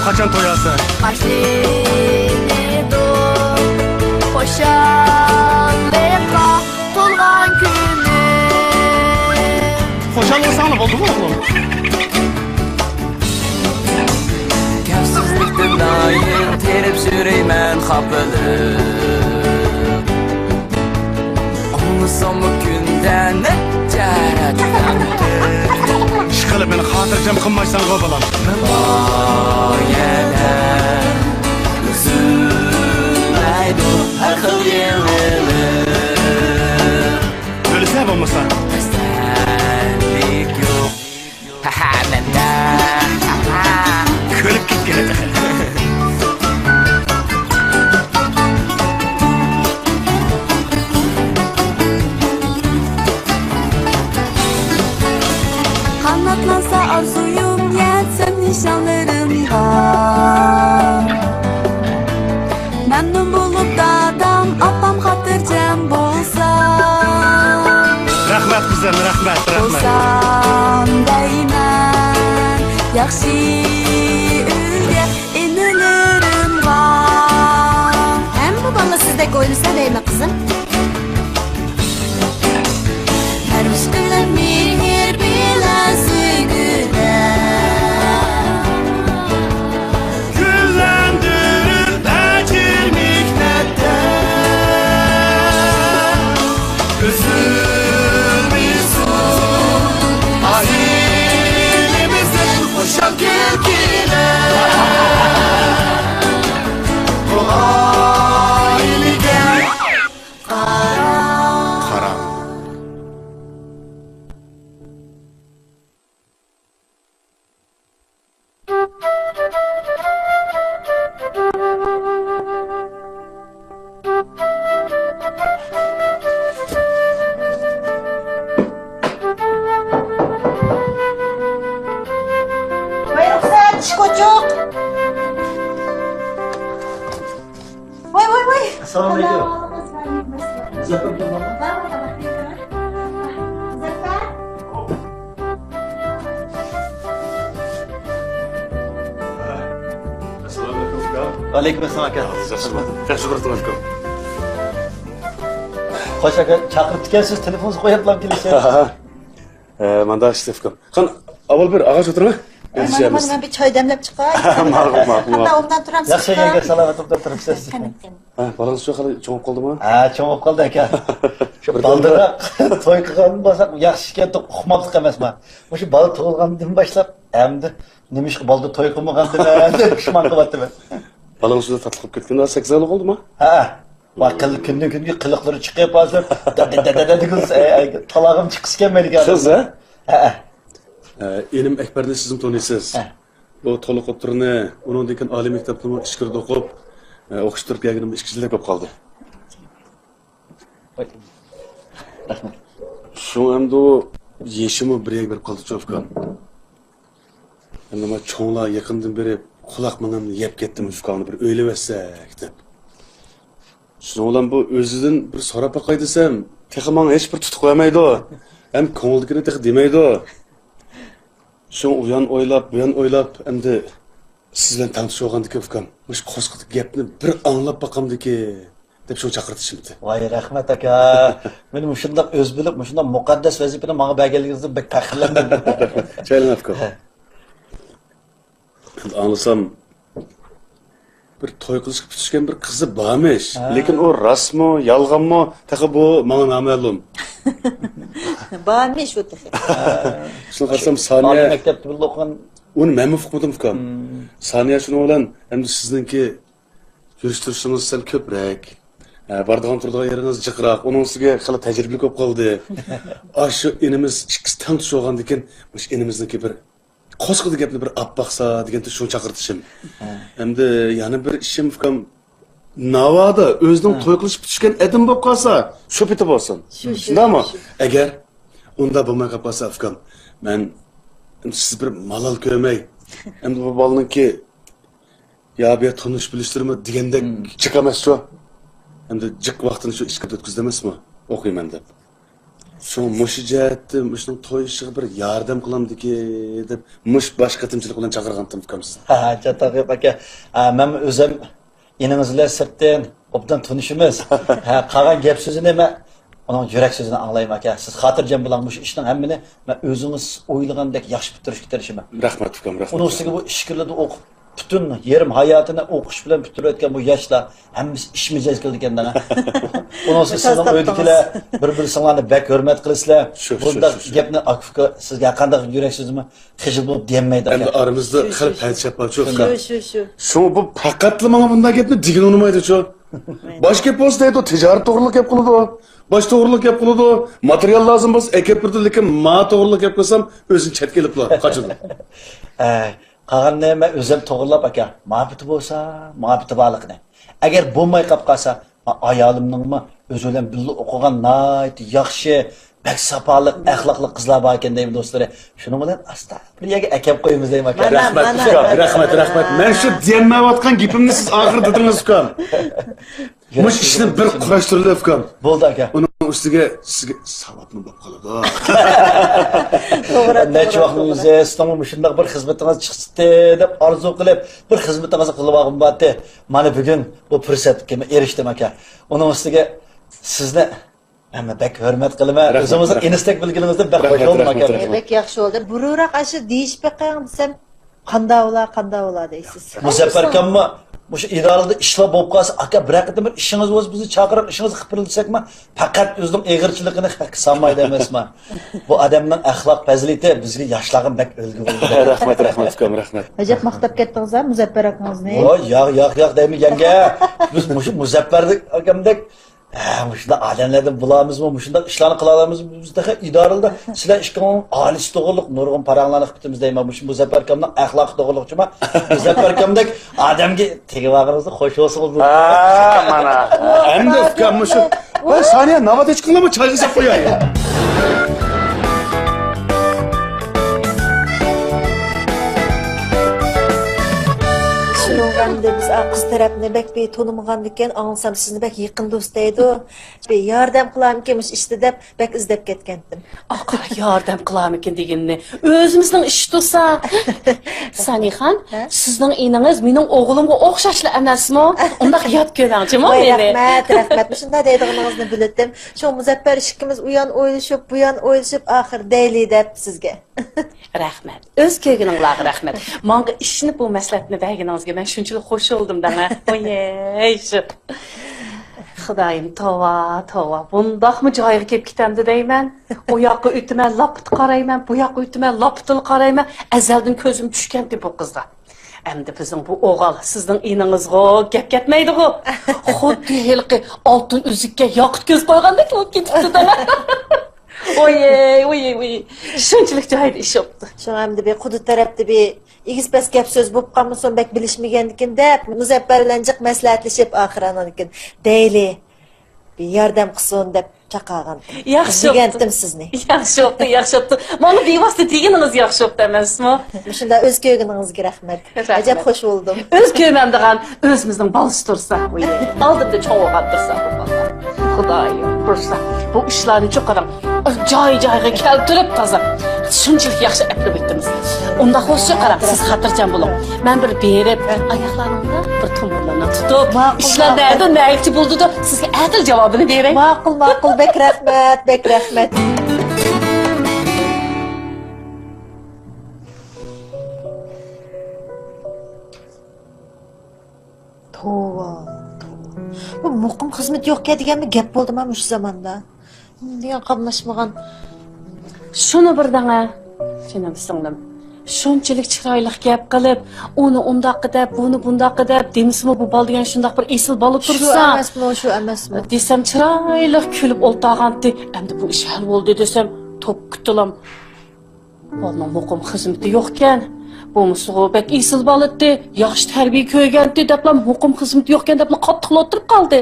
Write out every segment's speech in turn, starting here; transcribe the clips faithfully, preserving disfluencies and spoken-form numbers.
قاچان توياسەن؟ باشلىنىدۇ خۇشاللىققا تولغان كۈنى. خۇشال بولساڭلا بولدىغۇ، ئوغلۇم. كەپسىزلىكتىن دائىم تېرىپ يۈرىمەن خاپىلىق. ئاڭلىساممۇ كۈندە نەچچە رەت. ئىشقىلىپ مېنى خاتىرجەم قىلمايسەنغۇ، بالام. مەن بايەدە ئۈزۈلمەيدۇ ھەر خىل يېڭىلىق. ئۆلىسە بولمىسا. تەسلىك يوق. ھەھە، مەندە. كۈلۈپ كەتكىلى تېخى. قاناتلانسا ئارزۇيۇم، يەتسەم نىشانلىرىمغا. مەمنۇن بولۇپ دادام، ئاپام خاتىرجەم بولسا. رەھمەت قىزىم، رەھمەت، رەھمەت. بولسام دەيمەن، ياخشى ئۆيگە ئىنىلىرىمغا. ھەممە بالا سىزدەك ئويلىسا دەيمەن، قىزىم. پەرۋىش قىلىپ مېھىر بىلەن سۆيگۈدە، گۈللەندۈرۈپ ئەجىر مېھنەتتە، ئۈزۈلمىسۇن ئائىلىمىزدىن خۇشال كۈلكىلەر. بۇ ئائىلىگە قارا. قارا. ۋاي رۇخسەت، ئىشىك ئوچۇق. ۋاي، ۋاي، ۋاي. ئەسسالامۇ ئەلەيكۇم. مۇزەففەر ئاكا بارمۇ؟ ئەسسالامۇ ئەلەيكۇم ئۇكا. ۋەئەلەيكۇم ئەسسالام ئاكا. ياخشى، ياخشى بولۇپتۇ ئۇكا. خوش ئاكا، چاقىرىپتىكەنسىز، تېلېفوننى قويۇپلا كېلىسىز. ئە، مانداق ئىشتە ئۇكام. قان، ئاۋۋال بىر ئاغاچ ئولتۇرۇڭ. ئە، مانا، مانا، مەن بىر چاي دەملەپ چىقاي. ماقۇل، ماقۇل، ماقۇل. قانداق ئوبدان تۇرامسىز؟ ياخشى، ئۇكا. يەڭگە سالامەت ئوبدان تۇرۇپسىز. قېنى، قېنى. ھە، بالىڭىز شۇ خېلى چوڭ بولۇپ قالدىما؟ ھە، چوڭ بولۇپ قالدى، ئاكا. شۇ بالدۇرراق توي قىلغان بولساق ياخشى ئىكەن، ئۇقماپلىق ئەمەسما. مۇشۇ بالا تۇغۇلغاندىن باشلاپ، ئەمدى نېمىشقا بالدۇر توي قىلمىغاندىمەن دەپ پۇشمان قىلىۋاتىمەن. بالىڭىز شۇنداق تاتلىق بولۇپ كەتكەندە، سەككىز ئايلىق بولدىما؟ ھە. ۋاي، قىل-، كۈندىن كۈنگە قىلىقلىرى چىقىپ ھازىر، دەدە، دەدە، دەدە دېگۈز، ئەي، ئەي، تالاغىم چىققۇسى كەلمەيدىكەن. قىز، ھە؟ ھە، ھە. ئە، ئىنىم ئەكبەرنى سىزمۇ تونۇيسىز. ھە. ئۇ تولۇق ئوتتۇرىنى، ئۇنىڭدىن كېيىن ئالىي مەكتەپنىمۇ ئىچكىرىدە ئوقۇپ، ئە، ئوقۇشتۇرۇپ كەلگىنىمۇ ئىككى يىلدەك بولۇپ قالدى. ۋاي. رەھمەت. شۇڭا ئەمدى ئۇ يېشىمۇ بىر يەرگە بېرىپ قالدىچۇ، ئۇكام. ئەمدى مانا چوڭلار يېقىندىن بېرىپ، قۇلاق مېڭەمنى يەپ كەتتى، مۇشۇ ئۇكاڭنى بىر ئۆيلىۋەتسەك دەپ. شۇنىڭ بىلەن بۇ ئۆزىدىن بىر سوراپ باقاي دېسەم، تېخى ماڭا ھېچ بىر تۇتۇق بەرمەيدۇ. ھەم كۆڭلىدىكىنى تېخى دېمەيدۇ. شۇڭا ئۇيان ئويلاپ، بۇيان ئويلاپ، ئەمدى سىز بىلەن تەڭتۇش بولغاندىكىن ئۇكام، مۇشۇ قورسىقىدىكى گەپنى بىر ئاڭلاپ باقامدىكىن دەپ شۇ چاقىرتىشىمدى. ۋاي، رەھمەت ئاكا. مېنى مۇشۇنداق ئۆز بىلىپ، مۇشۇنداق مۇقەددەس ۋەزىپىنى ماڭا بەرگەنلىكىڭىزدىن بەك پەخىرلەندىم. چايلىڭ ئاكا. ھە. ئاڭلىسام، بىر توي قىلىشقا پۈتۈشكەن بىر قىزى بارمىش. ھە. لېكىن ئۇ راستمۇ، يالغانمۇ، تېخى بۇ ماڭا نامەلۇم. بارمىش ئۇ تېخى. شۇنى قارىسام، سانىيە ئالىي مەكتەپتە بىللە ئوقۇغان. ئۇنى مەنمۇ ئۇقمىدىم، ئۇكام. مم. سانىيە شۇنىڭ بىلەن ئەمدى سىزنىڭكى يۈرۈش-تۇرۇشىڭىز سەل كۆپرەك. ھە، بارىدىغان تۇرىدىغان يېرىڭىز جىقراق، ئۇنىڭ ئۈستىگە خېلى تەجرىبىلىك بولۇپ قالدى. ئاشۇ ئىنىمىز ئىككىسى تەڭتۇش بولغاندىكىن، مۇشۇ ئىنىمىزنىڭكى بىر قورسىقىدا گەپنى بىر ئاپ باقسا دېگەنتى شۇ چاقىرتىشىم. ھە. ئەمدى يەنە بىر ئىشىم، ئۇكام، ناۋادا ئۆزىنىڭ ھە. توي قىلىشقا پۈتۈشكەن ئادىمى بولۇپ قالسا، شۇ پېتى بولسۇن. شۇ، شۇ، شۇنداقمۇ؟ شۇ. ئەگەر ئۇنداق بولماي قالىپ قالسا، ئۇكام، مەن سىز بىر مالال كۆرمەي، ئەمدى بۇ بالىنىڭكى يا بۇ يەر تونۇش بىلىشلىرىمۇ دېگەندەك مم. جىق ئەمەسچۇ؟ ئەمدى جىق ۋاقتىنى شۇ ئىچكىرىدە ئۆتكۈزدى ئەمەسمۇ؟ ئوقۇيمەن دەپ. شۇڭا مۇشۇ جەھەتتە مۇشۇنىڭ توي ئىشىغا بىر ياردەم قىلامدىكى دەپ مۇشۇ باش قېتىمچىلىق بىلەن چاقىرغانتىم ئۇكام سىزنى. ھە، چاتاق يوق ئاكا. ھە، مەن ئۆزۈم ئىنىڭىز بىلەن سىرتتىن ئوبدان تونۇشىمىز. ھە، قالغان گەپ سۆزىنى مەن ئۇنىڭ يۈرەك سۆزىنى ئاڭلايمەن ئاكا. سىز خاتىرجەم بولۇڭ، مۇشۇ ئىشنىڭ ھەممىنى مەن ئۆزىڭىز ئويلىغاندەك ياخشى پۈتتۈرۈشكە تىرىشىمەن. رەھمەت ئۇكام، رەھمەت. ئۇنىڭ ئۈستىگە بۇ ئىچكىرىدە ئوقۇپ، پۈتۈن يېرىم ھاياتىنى ئوقۇش بىلەن پۈتتۈرۈۋەتكەن بۇ ياشلار ھەممىسى ئىش مىجەز كېلىدىكەن دەڭە. ئۇنىڭ ئۈستىگە سىزنىڭ ئۆيدىكىلەر بىر-بىرسىڭلارنى بەك ھۆرمەت قىلىسىلەر. شۇ، شۇ، بۇنداق شۇ، شۇ. گەپنى ئاكا ئۇكا سىزگە ھەرقانداق يۈرەك سۆزىمۇ خىجىل بولۇپ دېيەلمەيدۇ ئەمدى ئاكا. ئارىمىزدا شۇ، خېلى شۇ، پەلسەپ بارچۇ شۇ، ئۇكا. شۇ، شۇ، شۇ. شۇڭا بۇ پەقەتلا ماڭا بۇنداق گەپنى دېگىلى ئۇنىمايدۇچۇ. باش گەپ بولسا دەيدۇ، تىجارەت توغرىلىق گەپ قىلىدۇ. باش توغرىلىق گەپ قىلىدۇ. ماتېرىيال لازىم بولسا ئەكەپ بېرىدۇ، لېكىن ما توغرىلىق گەپ قىلسام ئۆزىنى چەتكە ئېلىپلا قاچىدۇ. ئەي، قالغىنىنى مەن ئۆزۈم توغرىلاپ ئاكا. مۇھەببىتى بولسا، مۇھەببىتى بارلىقىنى. ئەگەر بولماي قاپ قالسا، ما ئايالىمنىڭمۇ ئۆزى بىلەن بىللە ئوقۇغان ناھايىتى ياخشى، بەك ساپالىق، ئەخلاقلىق قىزلار بار ئىكەن دەيمەن دوستلىرى. شۇنىڭ بىلەن ئاستا بىر يەرگە ئەكەپ قويىمىز دەيمەن ئاكا. مانا، رەھمەت، مانا. ئۇكام، رەھمەت، رەھمەت. مەن شۇ دېيەلمەيۋاتقان گېپىمنى سىز ئاخىرى دېدىڭىز، ئۇكام. مۇشۇ ئىشنى بىر قۇراشتۇرۇلۇپ، ئۇكام. بولدى ئاكا. ئۇنىڭ ئۈستىگە سىزگە ساۋابمۇ بولۇپ قالىدۇ. توغرا، نەچچە توغرا، ۋاقىتنىڭ توغرا. ئۆزى سىزنىڭمۇ مۇشۇنداق بىر خىزمىتىڭىز چىقسىتى دەپ ئارزۇ قىلىپ، بىر خىزمىتىڭىزنى قىلىپ ئالغۇم بارتى. مانا بۈگۈن بۇ پۇرسەتكە ئېرىشتىم ئاكا. ئۇنىڭ ئۈستىگە سىزنى مەن بەك ھۆرمەت قىلىمەن. رەھمەت، ئۆزىڭىزنىڭ رەھمەت. ئىنستەك بىلگىنىڭىزدىن بەك رەھمەت، خۇش بولدۇم رەھمەت، ئاكا. رەھمەت. بەك ياخشى بولدى. بۇرۇنراق ئاشۇ دېيىشىپ بېقىڭ دېسەم، قانداق بولا، قانداق بولا دەيسىز. مۇزەپپەر ئاكاممۇ مۇشۇ ئىدارىدە ئىشلار بولۇپ قالسا، ئاكا، بىرەر قېتىم بىر ئىشىڭىز بولسا، بىزنى چاقىرىڭ، ئىشىڭىزنى قىلىپ بېرىمىز دېسەكمۇ، پەقەت ئۆزىنىڭ ئېغىرچىلىقىنى خەققە سالمايدۇ ئەمەسما. بۇ ئادەمنىڭ ئەخلاق پەزىلىتى بىزگە ياشلارغا بەك ئۈلگە بولىدۇ. رەھمەت، رەھمەت، ئۇكام، رەھمەت. ئەجەب ماختاپ كەتتىڭىز ھە، مۇزەپپەر ئاكىڭىزنى. ۋاي، ياق، ياق، ياق دەيمەن، يەڭگە. بىز مۇشۇ مۇزەپپەر ئاكامدەك ھە، مۇشۇنداق ئادەملەردىن بولالمىزمۇ، مۇشۇنداق ئىشلارنى قىلالمىزمۇ، بىز تېخى ئىدارىدا سىلەر ئىككىڭلارنىڭ ئائىلىسى توغرۇلۇق نۇرغۇن پاراڭلارنى قىپتىمىز دەيمەن. مۇشۇ مۇزەپپەر ئاكامنىڭ ئەخلاقى توغرۇلۇقچىما، مۇزەپپەر ئاكامدەك ئادەمگە تېگىۋالغىنىڭىزدا خوش بولسىڭىز بولدى. ھە، مانا. ئەمدى ئۇكام مۇشۇ. ۋاي، سانىيە، ناۋات ئىچكىڭلارمۇ چايغا سەپ قوياي. شۇنىڭغا ئەمدى بىز قىز تەرەپنى بەك بىر تونۇمىغاندىكىن، ئاڭلىسام سىزنى بەك يېقىن دوست دەيدۇ. بىر ياردەم قىلارمىكىن مۇشۇ ئىشتا دەپ بەك ئىزدەپ كەتكەنتىم. ئاقا، ياردەم قىلارمىكىن دېگىنىنى ئۆزىمىزنىڭ ئىشى تۇرسا. سانىخان، ھە؟ سىزنىڭ ئىنىڭىز مېنىڭ ئوغلۇمغا ئوخشاشلا ئەمەسمۇ؟ ئۇنداق يات كۆرەڭچىمۇ ۋاي، مېنى. رەھمەت، رەھمەت. مۇشۇنداق دەيدىغىنىڭىزنى بىلەتتىم. شۇڭا مۇزەپپەر ئىككىمىز ئۇيان ئويلىشىپ، بۇيان ئويلىشىپ، ئاخىرى دەيلى دەپ سىزگە. رەھمەت. ئۆز كۆرگىنىڭلارغا رەھمەت. ماڭا ئىشىنىپ بۇ مەسلىھەتنى بەرگىنىڭىزگە مەن شۇنچىلىك خوش بولدۇم دەڭە. ۋايەي، شۇ. خۇدايىم، توۋا، توۋا. بۇنداقمۇ جايىغا كېلىپ كېتەمدۇ دەيمەن. ئۇ ياققا ئۆتىمەن، لاپپىتا قارايمەن، بۇ ياققا ئۆتىمەن، لاپپىتىلا قارايمەن. ئەزەلدىن كۆزۈم چۈشكەنتى بۇ قىزغا. ئەمدى بىزنىڭ بۇ ئوغۇل سىزنىڭ ئىنىڭىزغۇ گەپ كەتمەيدىغۇ. خۇددى ھېلىقى ئالتۇن ئۈزۈككە ياقۇت كۆز قويغاندەك بولۇپ كېتىپتۇ دەڭە. ۋويەي، ۋويەي، ۋويەي. شۇنچىلىك جايىدا ئىش بوپتۇ. شۇڭا ئەمدى بىر قۇدۇت تەرەپتە بىر ئېگىز پەس گەپ سۆز بولۇپ قالمىسۇن، بەك بىلىشمىگەندىكىن دەپ، مۇزەپپەر بىلەن جىق مەسلىھەتلىشىپ، ئاخىرى ئانىڭدىن كېيىن دەيلى، بىر ياردەم قىلسۇن دەپ چاقىرغان. ياخشى بوپتۇ. دېگەنتىم سىزنى. ياخشى بوپتۇ، ياخشى بوپتۇ. مانا بىۋاسىتە دېگىنىڭىز ياخشى بوپتۇ ئەمەسمۇ؟ مۇشۇنداق ئۆز كۆرگىنىڭىزگە رەھمەت. رەھمەت. ئەجەب خوش بولدۇم. ئۆز كۆرمەمدىغان ئۆزىمىزنىڭ بالىسى تۇرسا، ئالدىمدا چوڭ بولغان تۇرسا بۇ بالىلار. خۇدايىم، تۇرسا. بۇ ئىشلارنى چوقۇرۇڭ جاي-جايىغا كەلتۈرۈپ تازا. شۇنچىلىك ياخشى ئەپلەپ ئۆتتىمىز. ئۇنداق بولسا قاراڭ، سىز خاتىرجەم بولۇڭ. مەن بىر بېرىپ، ئاياقلارنىڭدا بىر تومۇرلىرىنى تۇتۇپ، ماقۇل، ئىشلار ماقۇل. نەدە نەگىچە بولدى دەپ سىزگە ئەدىل جاۋابىنى بېرەي. ماقۇل، ماقۇل، بەك رەھمەت، بەك رەھمەت. توۋا، توۋا. بۇ مۇقىم خىزمىتى يوقكەن دېگەنمۇ گەپ بولدىما مۇشۇ زاماندا؟ دېگەن قاملاشمىغان. شۇنى بىر دەڭە، جېنىم سىڭلىم. شۇنچىلىك چىرايلىق گەپ قىلىپ، ئۇنى ئۇنداققا دەپ، بۇنى بۇنداققا دەپ، دېمىسىمۇ بۇ بالا دېگەن شۇنداق بىر ئېسىل بالا شۇ تۇرسا. ئەمەسمۇ، شۇ ئەمەسمۇ؟ دېسەم چىرايلىق كۈلۈپ ئولتۇرغانتى. ئەمدى بۇ ئىش ھەل بولدى دېسەم، توپ كۈتتىلام. بالىنىڭ مۇقىم خىزمىتى يوقكەن. بولمىسىغۇ بەك ئېسىل بالىتى، ياخشى تەربىيە كۆرگەنتى دەپلا مۇقىم خىزمىتى يوقكەن دەپلا قاتتىق ئولتۇرۇپ قالدى.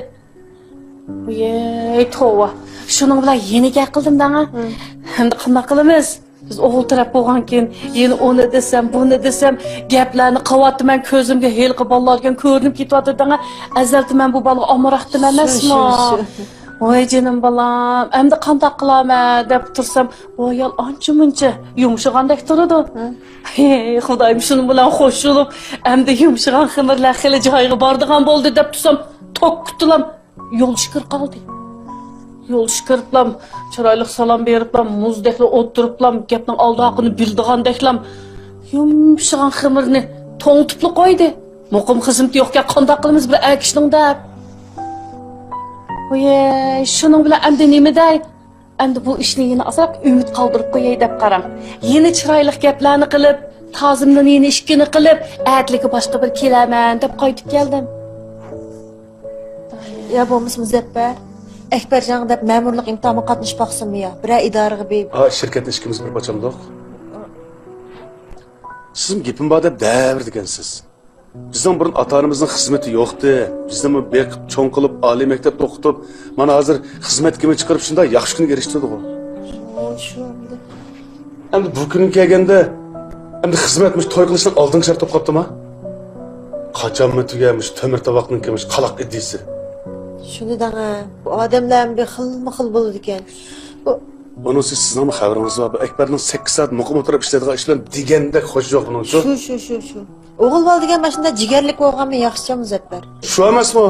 ۋىيەي، توۋا. شۇنىڭ بىلەن يەنە گەپ قىلدىم دەڭە. ھىم. ئەمدى قانداق قىلىمىز؟ بىز ئوغۇل تەرەپ بولغانكىن، يەنە ئۇنى دېسەم، بۇنى دېسەم، گەپلەرنى قىلىۋاتىمەن، كۆزۈمگە ھېلىقى بالىلار دېگەن كۆرۈنۈپ كېتىۋاتىدۇ دەڭە. ئەزەلدىن مەن بۇ بالىغا ئامراقتىم ئەمەسمۇ؟ شۇ، شۇ، شۇ. ۋاي جېنىم بالام، ئەمدى قانداق قىلامەن دەپ تۇرسام، بۇ ئايال ئانچە-مۇنچە يۇمشىغاندەك تۇرىدۇ. ھە. ھېي، خۇدايىم شۇنىڭ بىلەن خوش بولۇپ، ئەمدى يۇمشىغان خېمىرلەر خېلى جايىغا بارىدىغان بولدى دەپ تۇرسام، توك كۈتتىلام. يولدىشى كىرىپ قالدى. يولدىشى كىرىپلام، چىرايلىق سالام بېرىپلام، مۇزدەكلا ئولتۇرۇپلام، گەپنىڭ ئالدى-ئارقىنى بىلىدىغاندەكلام، يۇمشىغان خېمىرنى توڭتۇپلا قويدى. مۇقىم خىزمىتى يوقكەن قانداق قىلىمىز بىر ئەر كىشىنىڭ دەپ. ۋىيەي، شۇنىڭ بىلەن ئەمدى نېمە دەي؟ ئەمدى بۇ ئىشنى يەنە ئازراق ئۈمىد قالدۇرۇپ قوياي دەپ قاراڭ. يەنە چىرايلىق گەپلەرنى قىلىپ، تازىمدىن يەنە ئىككىنى قىلىپ، ئەتىلىكى باشقا بىر كېلەرمەن دەپ قايتىپ كەلدىم. يا بولمىسا مۇزەپپەر، ئەكبەرجانغا دەپ مەمۇرلۇق ئىمتىھانغا قاتنىشىپ باقسىمۇ يا؟ بىرەر ئىدارىگە بېرىپ. ھا، شىركەتنى ئىككىمىز بىر ئاچامدۇق. سىزمۇ گېپىم بار دەپ دەۋېرىدىكەنسىز. بىزنىڭ بۇرۇن ئاتا-ئانىمىزنىڭ خىزمىتى يوقتى. بىزنىمۇ بېقىپ، چوڭ قىلىپ، ئالىي مەكتەپتە ئوقۇتۇپ، مانا ھازىر خىزمەتكىمۇ چىقىرىپ، شۇنداق ياخشى كۈنگە ئېرىشتۈردىغۇ. ئۇ شۇ ئەمدى. ئەمدى بۇ كۈنگە كەلگەندە، ئەمدى خىزمەتمۇ توي قىلىشنىڭ ئالدىنقى شەرتى بولۇپ قاپتىما؟ قاچانمۇ تۈگەر مۇشۇ تۆمۈر تاۋاقنىڭكى مۇشۇ قالاق ئىدىيىسى. شۇنى دەڭە، بۇ ئادەملەرمۇ بىر خىلمۇ خىل بولىدىكەن. بۇ ئۇنىسى سىزنىڭمۇ خەۋىرىڭىز بار، بۇ ئەكبەرنىڭ سەككىز سائەت مۇقىم ئولتۇرۇپ ئىشلەيدىغان ئىشى بىلەن دېگەندەك خوشى يوق بۇنىڭچۇ؟ شۇ، شۇ، شۇ، شۇ. ئوغۇل بالا دېگەن ماشۇنداق جىگەرلىك بولغانمۇ ياخشىچۇ مۇزەپپەر؟ شۇ ئەمەسمۇ؟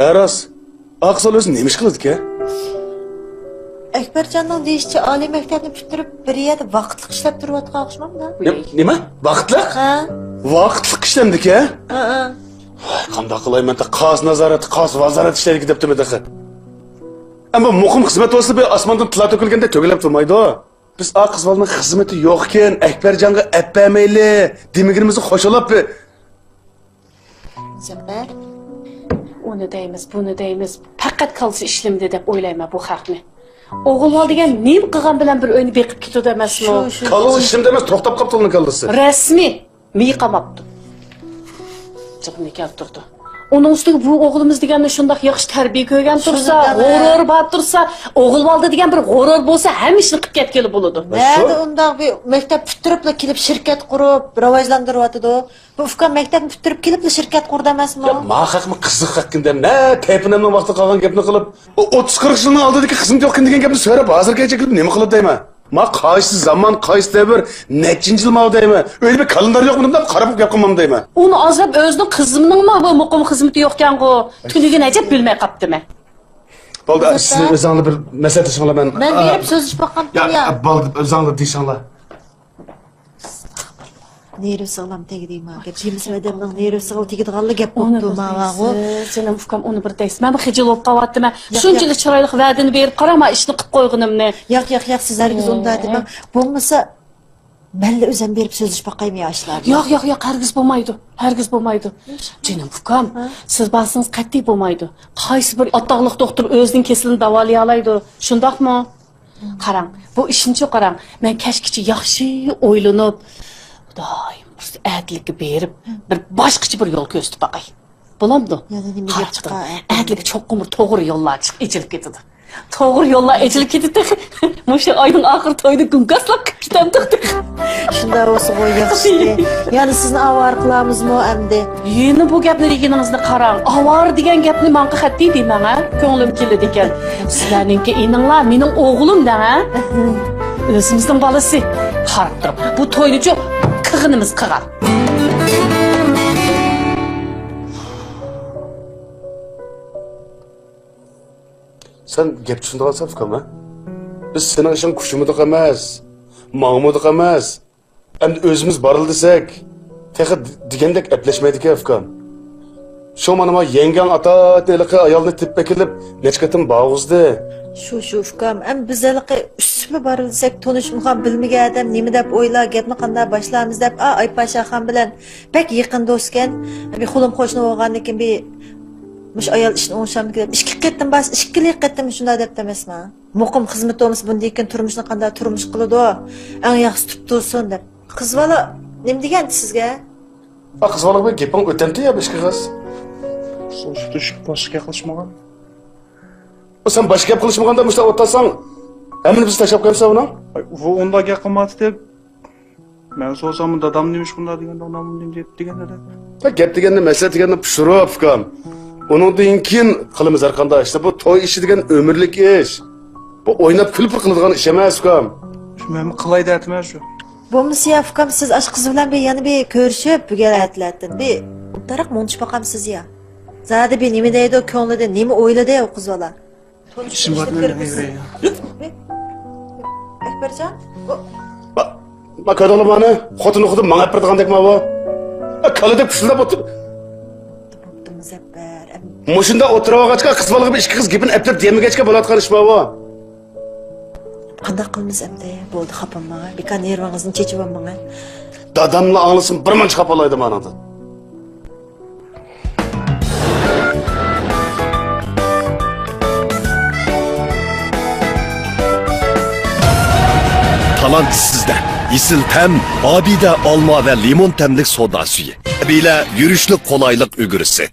ھە راست. ئا قىز ئۆزى نېمە ئىش قىلىدىكەن؟ ئەكبەرجاننىڭ دېيىشىچە، ئالىي مەكتەپنى پۈتتۈرۈپ، بىر يەردە ۋاقىتلىق ئىشلەپ تۇرۇۋاتقان ئوخشىمامدا؟ نېمە؟ نېمە؟ ۋاقىتلىق؟ ھە. ۋاقىتلىق ئىشلەمدىكەن؟ ھە، ھە. ۋاي، قانداق قىلاي مەن، قاز نازارەت، قاز ۋازارەت ئىشلەيدىكەن دەپتىمەن تېخى. ئەمما مۇقىم خىزمەت بولسا، بىر ئاسماندىن تىللا تۆكۈلگەندەك تۆكۈلۈپ تۇرمايدۇ. بىز ئا قىز بالىنىڭ خىزمىتى يوقكەن، ئەكبەرجانغا ئەپ بەرمەيلى دېمىگىنىمىزنى خوشلاپ بىر. مۇزەپپەر. ئۇنى دەيمىز، بۇنى دەيمىز، پەقەت كاللىسى ئىشلىمىدى دەپ ئويلايمەن بۇ خەقنى. ئوغۇل بالا دېگەن نېمە قىلغان بىلەن بىر ئۆينى بېقىپ كېتىدۇ ئەمەسمۇ؟ شۇ، شۇ. كاللىسى ئىشلىمىدى ئەمەس، توختاپ قاپتۇ ئۇنىڭ كاللىسى. رەسمىي. مېيى قاماپتۇ. جىقنى كەلتۈردى. ئۇنىڭ ئۈستىگە بۇ ئوغلىمىز دېگەننى شۇنداق ياخشى تەربىيە كۆرگەن تۇرسا، شۇنداق، ھە. غۇرۇر بار تۇرسا، ئوغۇل بالدى دېگەن بىر غۇرۇر بولسا، ھەممە ئىشنى قىلىپ كەتكىلى بولىدۇ. نەدە ئۇنداق بىر مەكتەپ پۈتتۈرۈپلا كېلىپ شىركەت قۇرۇپ راۋاجلاندۇرۇۋاتىدۇ؟ بۇ ئۇكام مەكتەپنى پۈتتۈرۈپ كېلىپلا شىركەت قۇردى ئەمەسمۇ؟ يا، ما خەقمۇ قىزىق خەقكىن دەم، نە تەيپىنەمنىڭ ۋاقتىدا قالغان گەپنى قىلىپ، ئۇ ئوتتۇز قىرىق يىلنىڭ ئالدىدىكى خىزمىتى يوقكەن دېگەن گەپنى سۆرەپ، ھازىرغىچە كېلىپ نېمە قىلىدۇ دەيمەن؟ ما قايسى زامان، قايسى دەۋر، نەچچىنچى يىل ماۋۇ دەيمەن. ئۆيدە بىر كالېندار يوقمۇ دەپ قاراپ گەپ قىلمامدۇ دەيمەن. ئۇنى ئازراق ئۆزىنىڭ قىزىنىڭمۇ بۇ مۇقىم خىزمىتى يوقكەنغۇ، تۈنۈگۈن ئەجەب بىلمەي قاپتىمەن. بولدى، سىز ئۆزۈڭلار بىر مەسلىھەتلىشىڭلار، مەن، مەن بېرىپ سۆزلىشىپ باققان. يا، يا. بولدى، ئۆزۈڭلار دېيىشىڭلار. نېرۋىسىغىلام تەگدى ما گەپ. دېمىسە ئادەمنىڭ نېرۋىسىغىلا تېگىدىغانلا گەپ بوپتۇ ماۋاغۇ. جېنىم ئۇكام، ئۇنى بىر دەيسىز. مەن بىر خىجىل بولۇپ قاۋاتتىم. ياق، شۇنچىلىك چىرايلىق ۋەدىنى بېرىپ قاراڭ، ما ئىشنى قىلىپ قويغىنىمنى. ياق، ياق، ياق، سىز ھەرگىز ئۇنداق دېمەڭ. بولمىسا مەنلا ئۆزۈم بېرىپ سۆزلىشىپ باقايمۇ يا ئاشلار بىلەن؟ ياق، ياق، ياق، ھەرگىز بولمايدۇ. ھەرگىز بولمايدۇ. جېنىم ئۇكام، سىز بارسىڭىز قەتئىي بولمايدۇ. قايسى بىر ئاتاقلىق دوختۇر ئۆزىنىڭ كېسىلىنى داۋالىيالايدۇ؟ شۇنداقمۇ؟ قاراڭ، بۇ ئىشنىچۇ قاراڭ، مەن كەچكىچە ياخشى ئويلىنىپ، خۇدايىم بۇيرۇسا ئەتىلىككە بېرىپ، بىر باشقىچە بىر يول كۆرسىتىپ باقاي. بولامدۇ؟ يەنە نېمە گەپ چىقار؟ ئەتىلىككە چوقۇم بىر توغرا يوللار چىق-، ئېچىلىپ كېتىدۇ. توغرا يوللار ئېچىلىپ كېتىدۇ تېخى. مۇشۇ ئاينىڭ ئاخىرى تويدا گۇڭگاسلاپ كېتەمدۇق تېخى. شۇنداق بولسا بۇ ياخشى. يەنە سىزنى ئاۋارە قىلامىزمۇ ئەمدى؟ يەنە بۇ گەپنى دېگىنىڭىزنى قاراڭ. ئاۋارە دېگەن گەپنى ماڭا قەتئىي دېمەڭ، ھە؟ كۆڭلۈم كېلىدىكەن. سىلەرنىڭكى ئىنىڭلار مېنىڭ ئوغلۇم دەڭ، ھە؟ ئۆزىمىزنىڭ بالىسى. قاراپ تۇرۇپ، بۇ توينىچۇ قىلغىنىمىز قىلغان. سەن گەپ چۈشىنىدىغانسەن ئۇكام، ھە؟ بىز سېنىڭ ئىشىڭ كۈچىمىدۇق ئەمەس، ماڭىمىدۇق ئەمەس. ئەمدى ئۆزىمىز بارىلى دېسەك، تېخى دېگەندەك ئەپلەشمەيدىكەن ئۇكام. شۇ مانا ما يەڭگەڭ ئاتايىتىن ھېلىقى ئايالنى تېپىپ ئەكېلىپ، نەچچە قېتىم بارغۇزدى. شۇ، شۇ ئۇكام، ئەمدى بىز ھېلىقى ئۈستىمۇ بارىلى دېسەك، تونۇشمىغان، بىلمىگەن ئادەم نېمە دەپ ئويلار، گەپنى قانداق باشلارمىز دەپ، ئا، ئايپاشاخان بىلەن بەك يېقىن دوستكەن. بىر خۇلۇم قوشنا بولغاندىن كېيىن بىر مۇشۇ ئايال ئىشىنى ئوڭشامدىكىن دەپ ئىككى قېتىم بارسا، ئىككىلى قېتىم شۇنداق دەپتۇ ئەمەسما؟ مۇقىم خىزمىتى بولمىسا بۇندىن كېيىن تۇرمۇشنى قانداق تۇرمۇش قىلىدۇ؟ ئەڭ ياخشىسى تۇتۇپ تۇرسۇن دەپ. قىز بالا نېمە دېگەنتى سىزگە؟ ئا، قىز بالا بۇ گېپىڭ ئۆتەمتى يا بىر ئىككى قىز؟ سوشۇتۇشۇپ باشقا گەپ قىلىشمىغان. سەن باشقا گەپ قىلىشمىغاندا مۇشۇنداق ئولتۇرساڭ، ھەممىنى بىز تاشلاپ قويامسەن ئۇنىڭ؟ ئۇ ئۇنداق گەپ قىلمايتتى. مەن سورىسام، دادام نېمىش بۇنداق دېگەندە، ئانام نېمە دەپ دېگەندە. گەپ دېگەننى، مەسىلە دېگەننى پىشۇرۇپ، ئۇكام. ئۇنىڭدىن كېيىن قىلىمىز ھەر قانداق ئىشنى. بۇ توي ئىشى دېگەن ئۆمۈرلۈك ئىش. بۇ ئويناپ كۈلۈپ قىلىدىغان ئىش ئەمەس، ئۇكام. شۇ مەنمۇ قىلاي دەتىمەن شۇ. بولمىسا يا ئۇكام، سىز ئاشۇ قىز بىلەن بىر يەنە بىر كۆرۈشۈپ، بۈگۈن ئەتىلەتتىن بىر ئوبدانراق مۇڭدىشىپ باقامسىز يا؟ زادى بىر نېمە دەيدۇ، كۆڭلىدە نېمە ئويلىدى ئۇ قىز بالا؟ تونۇشۇپ ئىشىم بار، كۆرۈپ مەن بېرىسىز. ئەكبەرجان، ئۇ ما، ما كۆردۈڭلارمۇ ئانى؟ خوتۇنى خۇددى ماڭا ئەپەردىغاندەكما بۇ. كالىدەك پۇشۇلداپ ئولتۇر. بوپتۇ، مۇزەپپەر. مۇشۇنداق ئولتۇرۇۋالغاچقا، قىز بالىغا بىر ئىككى قىز گېپىنى ئەپلەپ دېيەلمىگەچكە بولىدىغان ئىشما بۇ. قانداق قىلىمىز ئەمدى؟ بولدى، خاپا بولماڭ. بىكار نېرۋىڭىزنى چېچىۋالماڭ. داداملا ئاڭلىسۇن، بىر مۇنچە خاپا بولايدۇ مانىڭدىن. تالانت سىزدە. ئېسىل تەم، ئابىدە ئالما ۋە لىمون تەملىك سودا سۈيى. ئابىدە يۈرۈشلۈك قولايلىق ئۈگرىسى.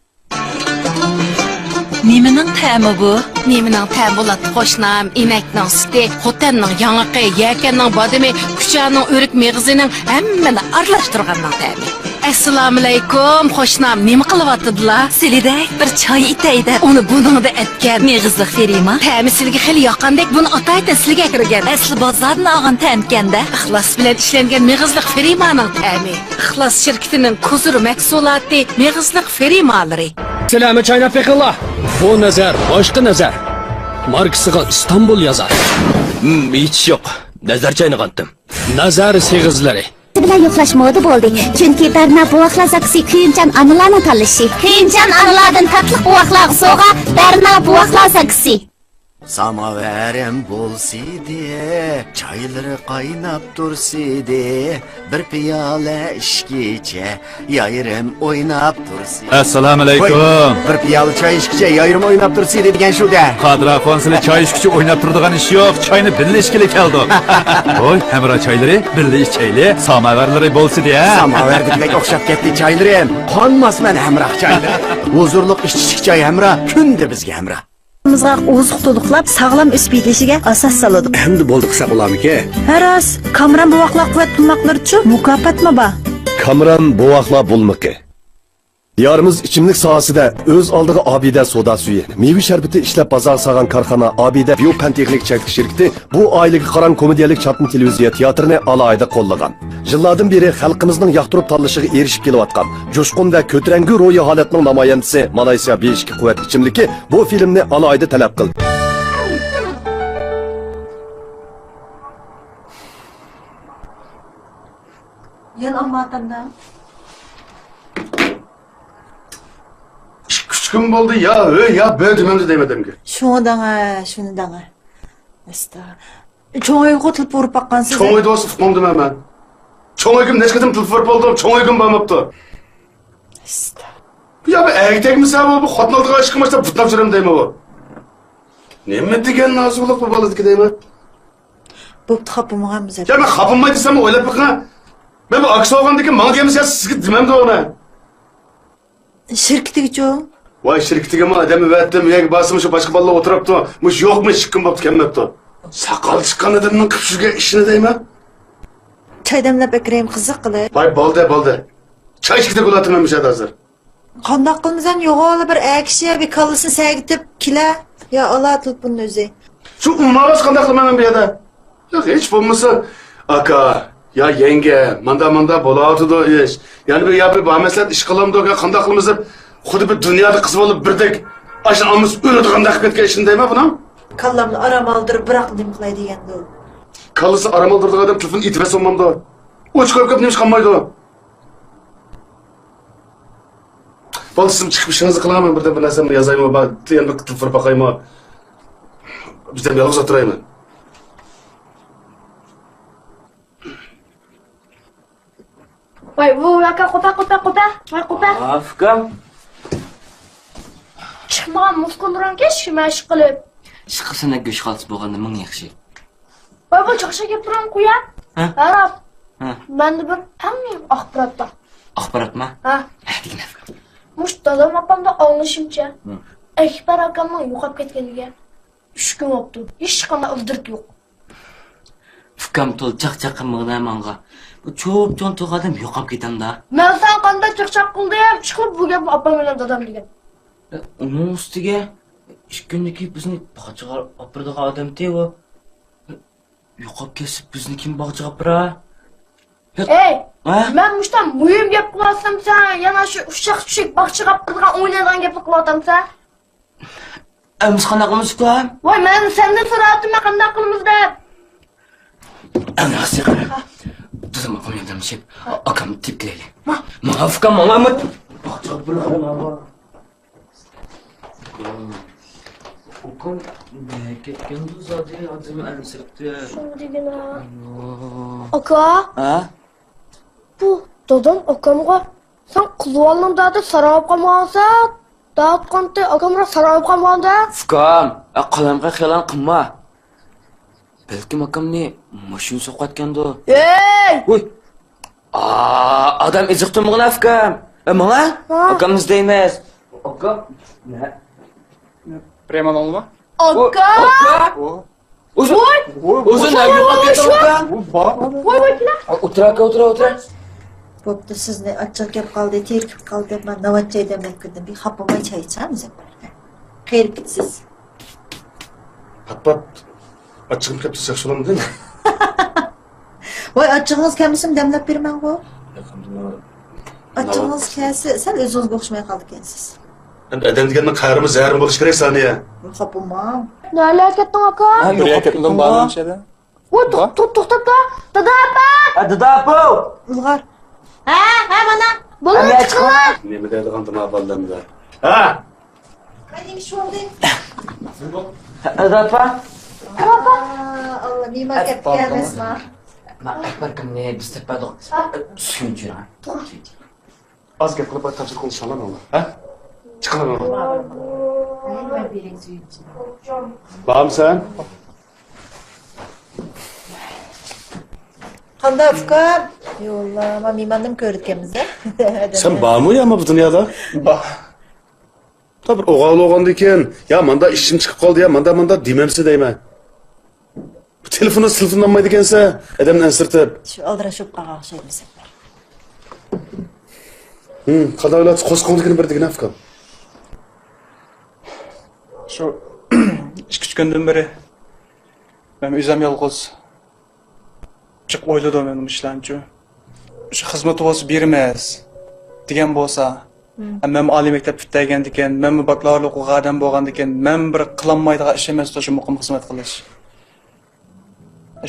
نېمىنىڭ تەمى بۇ؟ نېمىنىڭ تەمى بولاتتى، قوشنام؟ ئىنەكنىڭ سۈتى، خوتەننىڭ ياڭىقى، يەكەننىڭ بادىمى، كۇچانىڭ ئۆرۈك مېغىزىنىڭ ھەممىنى ئارىلاشتۇرغاننىڭ تەمى. ئەسسالامۇئەلەيكۇم، قوشنام نېمە قىلىۋاتىدىلا؟ سىلىدەك بىر چاي ئېتەي دەپ، ئۇنى بۇنىڭدا ئەتكەن مېغىزلىق فېرىما. تەمى سىلىگە خېلى ياققاندەك، بۇنى ئاتايىتەن سىلىگە ئەكىرگەن. ئەسلى بازاردىن ئالغان تەمكەن-دە. ئىخلاس بىلەن ئىشلەنگەن مېغىزلىق فېرىمانىڭ تەمى. ئىخلاس شىركىتىنىڭ كۇزۇر مەھسۇلاتى، مېغىزلىق فېرىمالىرى. سىلەرمۇ چايناپ بېقىڭلار. بۇ نەزەر، باشقا نەزەر. ماركىسىغا ئىستانبۇل يازار. ھىم، ھېچ يوق. نەزەر چاينىغانتىم. نەزەر سېغىزلىرى. بىلەن يوقلاش مودا بولدى. چۈنكى بەرنا بوۋاقلار زاكىسى كۆيۈمچان ئانىلارنىڭ تاللىشى. كۆيۈمچان ئانىلاردىن تاتلىق بوۋاقلارغا سوۋغا، بەرنا بوۋاقلار زاكىسى. ساماۋارىم بولسىدى، چايلىرى قايناپ تۇرسىدى، بىر پىيالە ئىچكىچە يايرىم ئويناپ تۇرسىدى. ئەسسالامۇئەلەيكۇم. ۋاي، بىر پىيالە چاي ئىچكىچە يايرىم ئويناپ تۇرسىدى دېگەن شۇ-دە. قادىر ئاخۇن، سىلى چاي ئىچكۈچە ئويناپ تۇرىدىغان ئىش يوق، چاينى بىللە ئىچكىلى كەلدۇق. ھوي، ھەمراھ چايلىرى، بىللە ئىچەيلى، ساماۋارلىرى بولسىدى، ھە؟ ساماۋاردىكىدەك ئوخشاپ كەتتى چايلىرىم. قانماسمەن ھەمراھ چايلىرى. ھۇزۇرلۇق ئىچىشلىك چاي ھەمراھ، كۈندە بىزگە ھەمراھ. ئوزۇق تولۇقلاپ، ساغلام ئۆسۈپ يېتىلىشىگە ئاساس سالىدۇ. ئەمدى بولدى قىلساق بولارمىكىن؟ ھە راست، كامران بوۋاقلار قۇۋۋەت بۇلماقلىرىچۇ مۇكاپاتمۇ بار. كامران بوۋاقلار بۇلمىقى. دىيارىمىز ئىچىملىك ساھەسىدە ئۆز ئالدىغا ئابىدە سودا سۈيى، مېۋە شەربىتى ئىشلەپ بازارغا سالغان كارخانا ئابىدە بىيو پەن تېخنىك چەكلىك شىركىتى بۇ ئائىلىگە قاراڭ كومېدىيەلىك چاتما تېلېۋىزىيە تىياتىرىنى ئالاھىدە قوللىغان. يىللاردىن بېرى خەلقىمىزنىڭ ياقتۇرۇپ تاللىشىغا ئېرىشىپ كېلىۋاتقان جۇشقۇن ۋە كۆتۈرەڭگۈ روھىي ھالەتنىڭ نامايەندىسى مالايسىيا بى ئىككى قۇۋۋەت ئىچىملىكى بۇ فىلىمنى ئالاھىدە تەلەپ قىلدى. يەنە ئالما ئاتامدا. ئىككى، ئۈچ كۈن بولدى، يا ھۆ، يا بۆ دېمەمدۇ دەيمەن ئادەمگە. شۇنى دەڭە، شۇنى دەڭە. ئەستا. چوڭ ئۆيگە تېلېفون ئۇرۇپ باققانسىز؟ چوڭ ئۆيدە بولسا ئۇقمامدىمەن مەن. چوڭ ئۆيگىمۇ نەچچە قېتىم تېلېفون ئۇرۇپ بولدۇم، چوڭ ئۆيگىمۇ بارماپتۇ. ئەستا. يا بۇ ئەگە تەگمىسە بۇ، بۇ خوتۇن ئالدىغا ئىشقا باشلاپ بۇتلاپ يۈرەم دەيمەن بۇ. نېمە دېگەن نازۇكلۇق بۇ بالىدىكى دەيمەن. بوپتۇ، خاپا بولمىغان بىز. يا مەن خاپا بولماي دېسەم ئويلاپ بېقىڭ. مەن بۇ ئاكىسى بولغاندىن كېيىن ماڭا دېمىسە سىزگە دېمەمدۇ ئۇنى. شىركىتىگىچۇ؟ ۋاي، شىركىتىگىمۇ ئادەم ئەۋەتتىم، ئۇ يەرگە بارسىمۇ شۇ باشقا بالىلار ئولتۇرۇپتۇ. مۇشۇ يوقمۇ، ئىككى كۈن بوپتۇ كەلمەپتۇ. ساقال چىققان ئادەمنىڭ قىلىپ يۈرگەن ئىشىنى دەيمەن. چاي دەملەپ ئەكىرەيمۇ قىزىق قىلىپ؟ ۋاي، بولدى، بولدى. چاي ئىچكۈدەك بولاتىمەن مۇشۇ يەردە ھازىر. قانداق قىلىمىزەن يوغان بىر ئەر كىشى بىر كاللىسىنى سەگىتىپ كېلە. يا ئالا تېلېفوننى ئۆزى. شۇ ئۇماۋاز قانداق قىلىمەن مەن بۇ يەردە؟ ياق، ھېچ بولمىسا، ئاكا، يا يەڭگە، ماندا ماندا بولاۋاتىدۇ ئىش. يەنە بىر يا بىر بار مەسلىھەت ئىش قىلامدۇ، قانداق قىلىمىز دەپ، خۇددى بىر دۇنيادا قىز بولۇپ بىردەك ئاشۇ ئاممىسى ئۆلىدىغاندەك قىلىپ كەتكەن ئىشنى دەيمەن بۇنىڭ. كاللامنى ئارام ئالدۇرۇپ بىراق نېمە قىلاي دېگەندۇ. كاللىسى ئارام ئالدۇرىدىغان ئادەم تېلېفون ئېتىۋەتسە بولمامدۇ؟ ئوچۇق قويۇپ كەپ نېمە ئىش قالمايدۇ؟ بولدى، سىزمۇ چىقىپ ئىشىڭىزنى قىلىڭ، مەن بىردەم بىر نەرسەمنى يازايمۇ، يەنە بىر قېتىم تۇرۇپ باقايمۇ؟ بىردەم يالغۇز ئولتۇرايمەن. ۋاي، ۋۇ، ئاكا، قوپە، قوپە، قوپە. ۋاي، قوپە. ئاپكام. چىقمىغان مۇسكۇللىرىڭ كەچكە مەشىق قىلىپ. ئىشقىلسىنا گۆش خالتىسى بولغاندا مىڭ ياخشى. ۋاي، بۇ چاقچاق گەپلىرىڭنى قويە. ھە؟ ئەراب. ھە. مەندە بىر ئەڭ مۇھىم ئاخبارات بار. ئاخباراتما؟ ھە. ھە، دېگىن ئاكام. مۇشۇ دادام ئاپامدا ئاڭلىشىمچە، ھە، ئەكبەر ئاكامنىڭ يوقاپ كەتكىنىگە ئۈچ كۈن بوپتۇ. ھېچقانداق ئىلدىرىكى يوق. ئۇكام تولا چاقچاق قىلمىغىنا ماڭا. بۇ چوپچوڭ تۇغ ئادەم يوقاپ كېتەمدا. مەن ساڭا قانداق چاقچاق قىلدىم؟ ئىشقىلىپ بۇ گەپنى ئاپام بىلەن دادام دېگەن. ئۇنىڭ ئۈستىگە ئىككى كۈندىن كېيىن بىزنى باغچىغا ئاپىرىدىغان ئادەمتى ئۇ. يوقاپ كەتسە بىزنى كىم باغچىغا ئاپىرار؟ ھەي! ھە؟ مەن مۇشتا مۇھىم گەپ قىلىۋاتسام، سەن يەنە شۇ ئۇششاق چۈشەك باغچىغا ئاپىرىدىغان ئوينايدىغان گەپنى قىلىۋاتامسەن؟ ئەمىسە قانداق قىلىمىز ئۇكام؟ ۋاي، مەن سەندىن سوراۋاتىمەن قانداق قىلىمىز دەپ. ئەمىسە قارا. دادام ئاپام ياردەملىشىپ ئاكامنى تېپىپ كېلەيلى. ماڭا ئۇكام، ماڭا ئەمىسە. باغچىغا ئاپىرىدىغان. ئۇكام نەگە كەتكەندۇ زادى، ھازىرمۇ ئەنسىرەپتۇ. شۇ دېگىنە. ئاكا. ھە؟ بۇ دادام ئاكامغا، سەن قىلىۋالدىڭ دەدى، ساراپ قالمىغانسەن دەۋاتقانتى، ئاكام راست ساراپ قالمىغاندا. ئۇكام، قالايمىقان خىيالىڭ قىلما. بەلكىم ئاكامنى ماشىنا سوقۇۋەتكەندۇ؟ ھەي! ۋۇي! ئا، ئادەم ئېزىقتۇرمىغىن ئۇكام. ئە، ماڭا؟ ھە؟ ئاكامنى ئىزدەيمىز. ئاكام؟ نە؟ بىر ئەمەل ئالما. ئاكا! ئاكا! ئۇ. ئۇزۇن. ۋوي! ئۇزۇن، ۋوي، يوقاپ ۋوي، كەتتىڭ ۋوي، ئۇكام. ۋوي، بار، بار. ۋوي، ۋوي، كېلە. ئولتۇر ئاكا، ئولتۇر، ئولتۇر. بوپتۇ، سىزنى ئاچچىق كەپ قالدى، تېرىكىپ قالدى دەپ مەن ناۋاچچاي دەملەپ كىردىم. بىر خاپىماي چاي ئىچەر مۇزەپپەر. قېرىپ كېتىسىز. پات-پات ئاچچىقىم كەپ تۇرسا ياخشى بولامدۇ؟ ۋاي، ئاچچىقىڭىز كەلمىسىمۇ دەملەپ بېرىمەنغۇ. ئاچچىقىڭىز كەلسە، سەل ئۆزىڭىزگە ئوخشىماي قالىدىكەنسىز. ئەمدى ئادەم دېگەننىڭ قەھرىمۇ زەھىرىمۇ بولۇشى كېرەك، سانىيە. خاپىماڭ. نەلەرگە كەتتىڭ، ئاكا؟ ھە، بىر يەرگە كەتمىدىم، بارمەن شەدە. ۋاي، توختاپ، توختاپ، توختاپ، دادا ئاپا! ھە، دادا ئاپا! ئىلغار. ھە، ھە، مانا. بولدى، چىقىڭلار. نېمە دەيدىغان دىما بالىلاردا؟ ھە؟ مانا نېمە ئىش بولدى؟ ھە، دادا ئاپا. ئاللا، مېھمان كەپتىكەن ئەمەسما؟ مەن ئەكبەر ئاكامنى بىز تېپىپ بەردۇق. سۈيۈنچۈرەڭ. ئاز گەپ قىلىپ، تاپشۇرۇق قىلىشىڭلار ماڭا، ھە؟ چىقىڭلار ماڭا. بارمۇ سەن؟ قانداق ئۇكام؟ يوللا، ما مېھماننىمۇ كۆرىدىكەنمىز، ھە؟ سەن بارمۇ يا ما بۇ دۇنيادا؟ بار. تا بىر ئوغۇل بولغاندىكىن، يا ماندا ئىشىم چىقىپ قالدى، يا ماندا، ماندا دېمەمسە دەيمەن. تېلېفوندا سىلتىنالمايدىكەنسە، ئادەمنى ئەنسىرىتىپ. شۇ ئالدىراش بولۇپ قالغان ئوخشايدۇ مۇزەپپەر. ھىم، قانداق ئىلاج؟ قورسىقىڭدىكىنى بەر دېگىنە ئۇكام. شۇ ئىككى ئۈچ كۈندىن بېرى مەن ئۆزۈم يالغۇز جىق ئويلىدىم مەن مۇشۇلارنىچۇ. شۇ خىزمىتى بولسا بېرىمىز دېگەن بولسا، مەنمۇ ئالىي مەكتەپ پۈتتۈرگەندىكىن، مەنمۇ باكلاۋرلىق ئوقۇغان ئادەم بولغاندىكىن، مەن بىر قىلالمايدىغان ئىش ئەمەس شۇ مۇقىم خىزمەت قىلىش.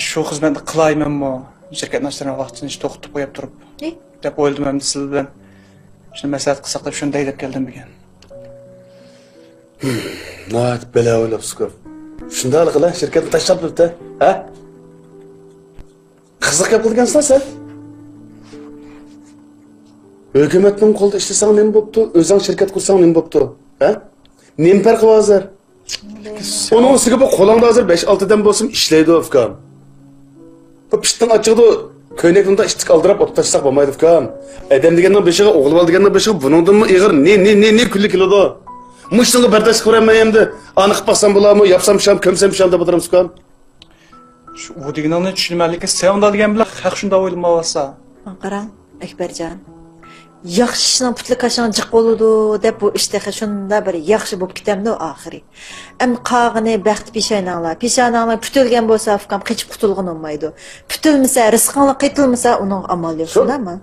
شۇ خىزمەتنى قىلايمەنمۇ، شىركەتنىڭ ئىشلىرىنى ۋاقتىنچە توختىتىپ قويۇپ تۇرۇپ، دەپ ئويلىدىم ھەمدە سىز بىلەن شۇنى مەسلىھەت قىلساق دەپ شۇنى دەي دەپ كەلدىم بۈگۈن. ناھايىتى بەلا ئويلاپسىزكۇ. شۇنداقلا قىلە، شىركەتنى تاشلاپ بېرىپتە، ھە؟ قىزىق گەپ قىلىدىكەنسىلەر سەن. ھۆكۈمەتنىڭ قولىدا ئىشلىسەڭ نېمە بوپتۇ، ئۆزۈڭ شىركەت قۇرساڭ نېمە بوپتۇ، ھە؟ نېمە پەرقى بار ھازىر؟ ئۇنىڭ ئۈستىگە بۇ قولۇڭدا ھازىر بەش-ئالتە ئادەم بولسىمۇ ئىشلەيدۇ، ئۇكام. بۇ پىتنىڭ ئاچچىقىدا كۆينەكنىڭ ئىتتىك ئالدىراپ ئوت تاشلىساق بولمايدۇ، ئۇكام. ئادەم دېگەننىڭ بېشىغا، ئوغۇل بالا دېگەننىڭ بېشىغا بۇنىڭدىنمۇ ئېغىر نى، نى، نى، نى كۈنلەر كېلىدۇ. مۇشۇنىڭغا بەرداشلىق بېرەلمەي ئەمدى ئانا قىلىپ باقسام بولارمۇ، ياپسام پىشام، كۆمسەم پىشام دەپ ئولتۇرامسىز، ئۇكام. شۇ ئۇ دېگىنىڭنى چۈشىنىمەنلىكىن، سەن ئۇنداق دېگەن بىلەن خەق شۇنداق ئويلىماۋاتسا. ماڭا قاراڭ، ئەكبەرجان. ياخشى ئىشنىڭ پۈتۈلى كاشىڭ جىق بولىدۇ دەپ، بۇ ئىش تېخى شۇنداق بىر ياخشى بولۇپ كېتەمدۇ ئاخىرى؟ ئەمدى قالغىنى بەخت پېشانەڭلار. پېشانەڭلار پۈتۈلگەن بولسا، ئۇكام، قېچىپ قۇتۇلغىلى بولمايدۇ. پۈتۈلمىسە، رىزقىڭلار قېتىلمىسا، ئۇنىڭغا ئامال يوق، شۇنداقمۇ؟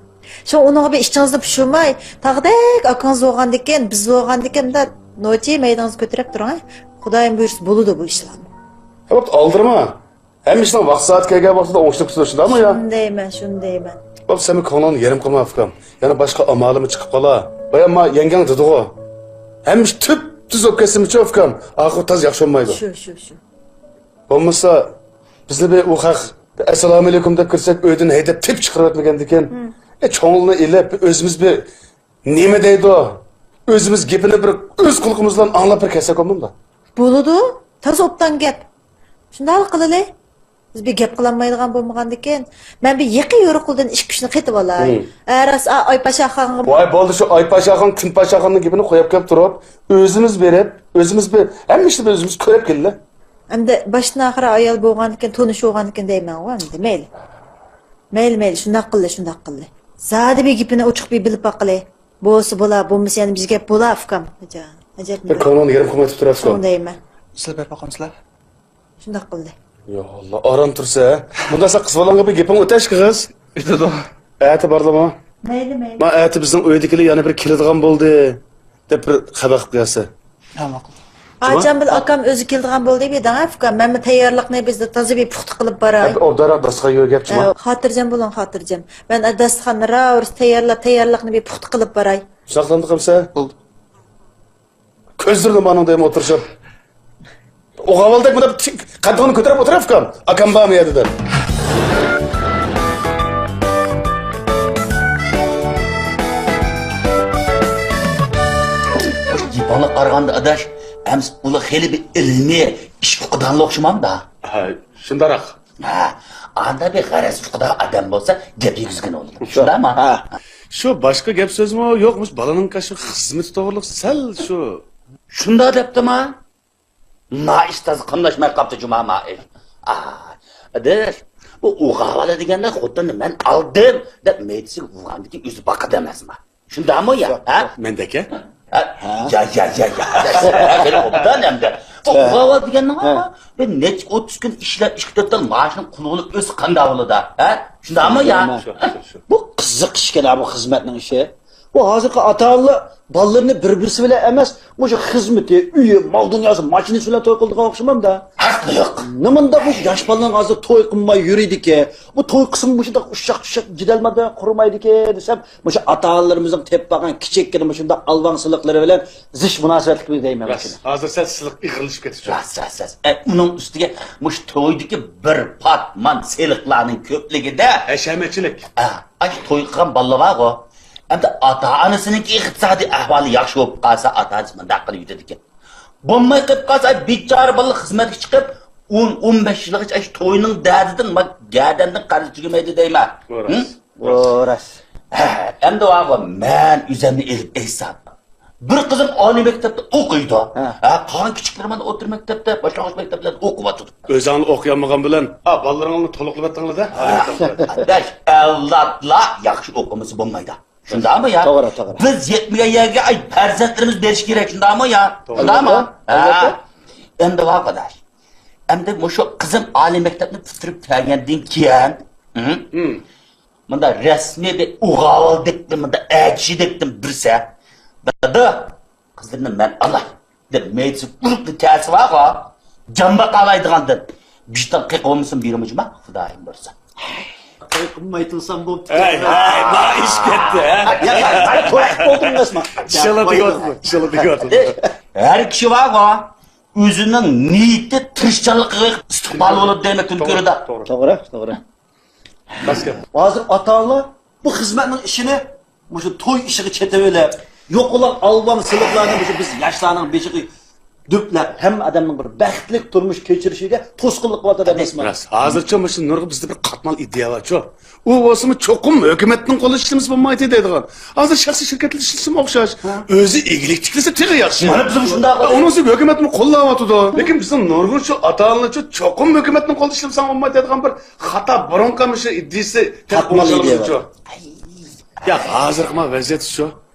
شۇڭا ئۇنىڭغا بىر ئىچىڭىزنى پۇشۇرماي، تاغدەك ئاكىڭىز بولغاندىكىن، بىز بولغاندىكىن، مۇنداق نوچى مەيدىڭىزنى كۆتۈرۈپ تۇرۇڭ. خۇدايىم بۇيرۇسا بولىدۇ بۇ ئىشلارمۇ. بوپتۇ، ئالدىرىما. ھەممە ئىشنىڭ ۋاقتى سائىتى كەلگەن ۋاقتىدا ئوڭشىلىپ كېتىدۇ، شۇنداقمۇ يا؟ شۇنداق دەيمەن، شۇنداق دەيمەن. بوپتۇ، سەن كۆڭلۈڭنى يېرىم قىلما، ئۇكام. يەنە باشقا ئامالىمۇ چىقىپ قالا. بايا ما يەڭگەڭ دېدىغۇ. ھەممە ئىش تۈپتۈز بولۇپ كەتسىمۇچۇ، ئۇكام. ئاخىرى تازا ياخشى بولمايدۇ. شۇ، شۇ، شۇ. بولمىسا، بىزنى بىر ئۇ خەق ئەسسالامۇئەلەيكۇم دەپ كىرسەك، ئۆيدىن ھەيدەپ تېپىپ چىقىرىۋەتمىگەندىكىن، ئە، چوڭلىنى ئېلىپ، ئۆزىمىز بىر نېمە دەيدۇ؟ ئۆزىمىز گېپىنى بىر ئۆز قۇلىقىمىز بىلەن ئاڭلاپ بىر كەلسەك بولمامدۇ؟ بولىدۇ. تازا ئوبدان گەپ. شۇنداقلا قىلىلى. بىز بىر گەپ قىلالمايدىغان بولمىغاندىكىن، مەن بىر يېقىن يورۇقلىدىن ئىككى ئۈچنى قېتىۋالاي. ھە، راست، ئا-، ئايپاشاخانغا. ۋاي، بولدى، شۇ ئايپاشاخان، كۈنپاشاخاننىڭ گېپىنى قويۇپ كەپ تۇرۇپ، ئۆزىمىز بېرىپ، ئۆزىمىز بىر، ھەممە ئىشنى بىر ئۆزىمىز كۆرۈپ كېلىلى. ئەمدى باشتىن ئاخىر ئايال بولغاندىكىن، تونۇش بولغاندىكىن دەيمەنغۇ ئەمدى. مەيلى. مەيلى، مەيلى، شۇنداق قىلدى، شۇنداق قىلدى. زادى بىر گېپىنى ئوچۇق بىر بىلىپ باققىلى. بولسا بولا، بولمىسا يەنە بىز گەپ بولا، ئۇكام. ئەجەبمۇ بىر بىر. كۆڭلۈڭنى يېرىم قىلماي تۇرۇۋاتىسىغۇ. شۇڭا دەيمەن. سىلەر بېرىپ باقامسىلەر؟ شۇنداق قىلدى. يا ئاللا، ئاران تۇرسا. مۇنداق قىز بالىڭغا بىر گېپىڭ ئۆتەشكى قىز. ئۆتىدۇ. ئەتە بارلىما؟ مەيلى، مەيلى. ما ئەتە بىزنىڭ ئۆيدىكىلەر يەنە بىر كېلىدىغان بولدى، دەپ بىر خەۋەر قىلىپ قويارسەن. ھە، ماقۇل. ئاچام بىلەن ئاكام ئۆزى كېلىدىغان بولدى دەڭ ئۇكام. مەنمۇ تەييارلىقنى بىزدە تازا بىر پۇختا قىلىپ باراي. ئوبدانراق داستىخان يۆگەپ چىما. ھە، خاتىرجەم بولۇڭ، خاتىرجەم. مەن داستىخاننى راۋۇرۇس تەييارلاپ، تەييارلىقنى بىر پۇختا قىلىپ باراي. ساقلاندى قامسا؟ بولدى. كۆزلىرىنى مانىڭ دەيمەن ئولتۇرۇشۇپ. ئوغاۋالدەك مۇنداق تىك، قەددىڭنى كۆتۈرۈپ ئولتۇرۇپ ئۇكام. ئاكام بارمۇ يەردە دەپ. گېپىڭلارغا قارىغاندا ئاداش، ئەمىسە ئۇلار خېلى بىر ئىلمىي ئىش ئۇقىدىغانلا ئوخشىمامدا؟ ھە، شۇنداقراق. ھە، ئاندا بىر غەرەز ئۇقىدىغان ئادەم بولسا گەپ يېگۈزگىنى بولىدۇ. شۇنداقمۇ؟ ھە. شۇ باشقا گەپ سۆزمۇ يوق، مۇشۇ بالىنىڭ كەشپى خىزمىتى توغرىلىق سەل شۇ. شۇنداق دەپتىما؟ ما ئىش تازا قاملاشماي قاپتۇ جۇما ما ئىش. ئا، ئاداش، بۇ ئوغاۋالا دېگەندە خوتۇننى مەن ئالدىم دەپ مەيدىسىگە ئۇرغاندىكىن ئۆزى باقىدۇ ئەمەسما؟ شۇنداقمۇ يا؟ ھە؟ مەندەك ھە؟ ھە؟ يا، يا، يا، يا. ھە، خېلى ئوبدان ئەمدى. بۇ ھە. ئوغاۋالا دېگەننىڭ ھە. بىر نەچچە ئوتتۇز كۈن ئىشلەپ، ئىككى تۆت تال مائاشنىڭ قۇلىقىنى ئۆسۈپ قانداق بولىدۇ؟ ھە؟ شۇنداقمۇ يا؟ شۇ، شۇ، شۇ. بۇ قىزىق ئىشكەن، بۇ خىزمەتنىڭ ئىشى. بۇ ھازىرقى ئاتا-ئانىلار بالىلىرىنى بىر-بىرسى بىلەن ئەمەس، مۇشۇ خىزمىتى، ئۆيى، مال-دۇنياسى، ماشىنىسى بىلەن توي قىلىدىغان ئوخشىمامدا؟ ھەقلىق. نېمانداق مۇشۇ ياش بالىنىڭ ھازىر توي قىلماي يۈرىدىكى؟ بۇ توي قىلسىمۇ مۇشۇنداق ئۇششاق-چۈششەك جېدەلمەندە قۇرۇمايدىكى دېسەم، مۇشۇ ئاتا-ئانىلىرىمىزنىڭ تېپىپ بارغان كىچىككىنە مۇشۇنداق ئالۋاڭ سىلىقلىرى بىلەن زىچ مۇناسىۋەتلىكمىز دەيمەن. راست، ھازىر سەل سىلىق ئېغىرلىشىپ كەتتى. راست، راست، راست. ئە، ئۇنىڭ ئۈستىگە مۇشۇ تويدىكى بىر پات مان سېلىقلارنىڭ كۆپلۈكىدە ھەشەمەتچىلىك. ئە، ئاشۇ توي قىلغان بالىلار بارغۇ. ئەمدى ئاتا-ئانىسىنىڭكى ئىقتىسادىي ئەھۋالى ياخشى بولۇپ قالسا، ئاتا-ئانىسى مۇنداق قىلىۋېتىدىكەن. بولماي قېلىپ قالسا، بىچارە بالىلار خىزمەتكە چىقىپ، ئون، ئون بەش يىلغىچە ئاشۇ توينىڭ دەردىدىن ما گەدەندىن قەرز تۈگىمەيدۇ دەيمەن. بۇ راست. ھىم؟ بۇ راست. ھە، ئەمدى ۋاغۇ، مەن ئۆزۈمنى ئېلىپ ئېيتسام، بىر قىزىم ئالىي مەكتەپتە ئوقۇيدۇ. ھە. ھە، قالغان كىچىكلىرىم ئەنە ئوتتۇرا مەكتەپتە، باشلانغۇچ مەكتەپلەردە ئوقۇۋاتىدۇ. ئۆزۈڭلار ئوقۇيالمىغان بىلەن، ھە، بالىلىرىڭلارنى تولۇقلىۋەتتىڭلار-دە. ھە، ئاداش، ئەۋلادلار ياخشى ئوقۇمىسا بولمايدۇ. شۇنداقمۇ يا؟ توغرا، توغرا. بىز يەتمىگەن يەرگە، ئاي، پەرزەنتلىرىمىز بېرىشى كېرەك، شۇنداقمۇ يا؟ توغرا. شۇنداقمۇ؟ ئەلۋەتتە، ھە. ئەلۋەتتە. ئەمدى ۋاقىداش. ئەمدى مۇشۇ قىزىم ئالىي مەكتەپنى پۈتتۈرۈپ كەلگەندىن كېيىن، ھىم؟ ھىم. مۇنداق رەسمىي بىر ئوغاۋالدەكتىن، مۇنداق ئەگىشىدەكتىن بىرسى، دادا، قىزلىرىمنى مەن ئالاي، دەپ مەيدىسى ئۇرۇپلا كەلسە بارغۇ، جان باقالايدىغاندىن بىشتان قېقىپ بولمىسۇن بىرىمۇ جۇما، خۇدايىم بۇيرۇسا. توي قىلماي تۇرسام بوپتۇ. ھەي، ھەي، ما ئىش كەتتى، ھە؟ يا، يا، يا، توي قىلىپ بولدۇم ئەمەسما. شىلىدىگە ئوتۇن، شىلىدىگە ئوتۇن. ھەر كىشى بارغۇ، ئۆزىنىڭ نىيىتى، تىرىشچانلىقىغا ئىستىقبال بولىدۇ دەيمەن كۈن كۆرىدۇ. توغرا، توغرا. راست گەپ. ھازىر ئاتا-ئانىلار بۇ خىزمەتنىڭ ئىشىنى مۇشۇ توي ئىشىغا چېتىۋېلىپ، يوقىلىق ئالۋاڭ سېلىقلارنى مۇشۇ بىز ياشلارنىڭ بېشىغا دۈپلەپ، ھەممە ئادەمنىڭ بىر بەختلىك تۇرمۇش كەچۈرۈشىگە توسقۇنلۇق قىلىۋاتىدۇ ئەمەسمۇ؟ راست. ھازىرچە مۇشۇ نۇرغۇن بىزدە بىر قاتمال ئىدىيە بارچۇ. ئۇ بولسىمۇ چوقۇم ھۆكۈمەتنىڭ قولىدا ئىشلىمىسە بولمايتتى دەيدىغان. ھازىر شەخسىي شىركەتلەردە ئىشلىسىمۇ ئوخشاش. ھە. ئۆزى ئىگىلىك تىكلىسە تېخى ياخشى. مانا بىزمۇ شۇنداق. ئۇنىڭ ئۈستىگە ھۆكۈمەتمۇ قوللاۋاتىدۇ. لېكىن بىزنىڭ نۇرغۇن شۇ ئاتا-ئانىلارچۇ چوقۇم ھۆكۈمەتنىڭ قولىدا ئىشلىمىسەڭ بولمايدۇ دەيدىغان بىر خاتا بۇرۇنقى مۇشۇ ئىدىيىسى تېخى قاتمال ئىدىيە بار. ياق، ھازىرقى ما ۋەزىيەت شۇ.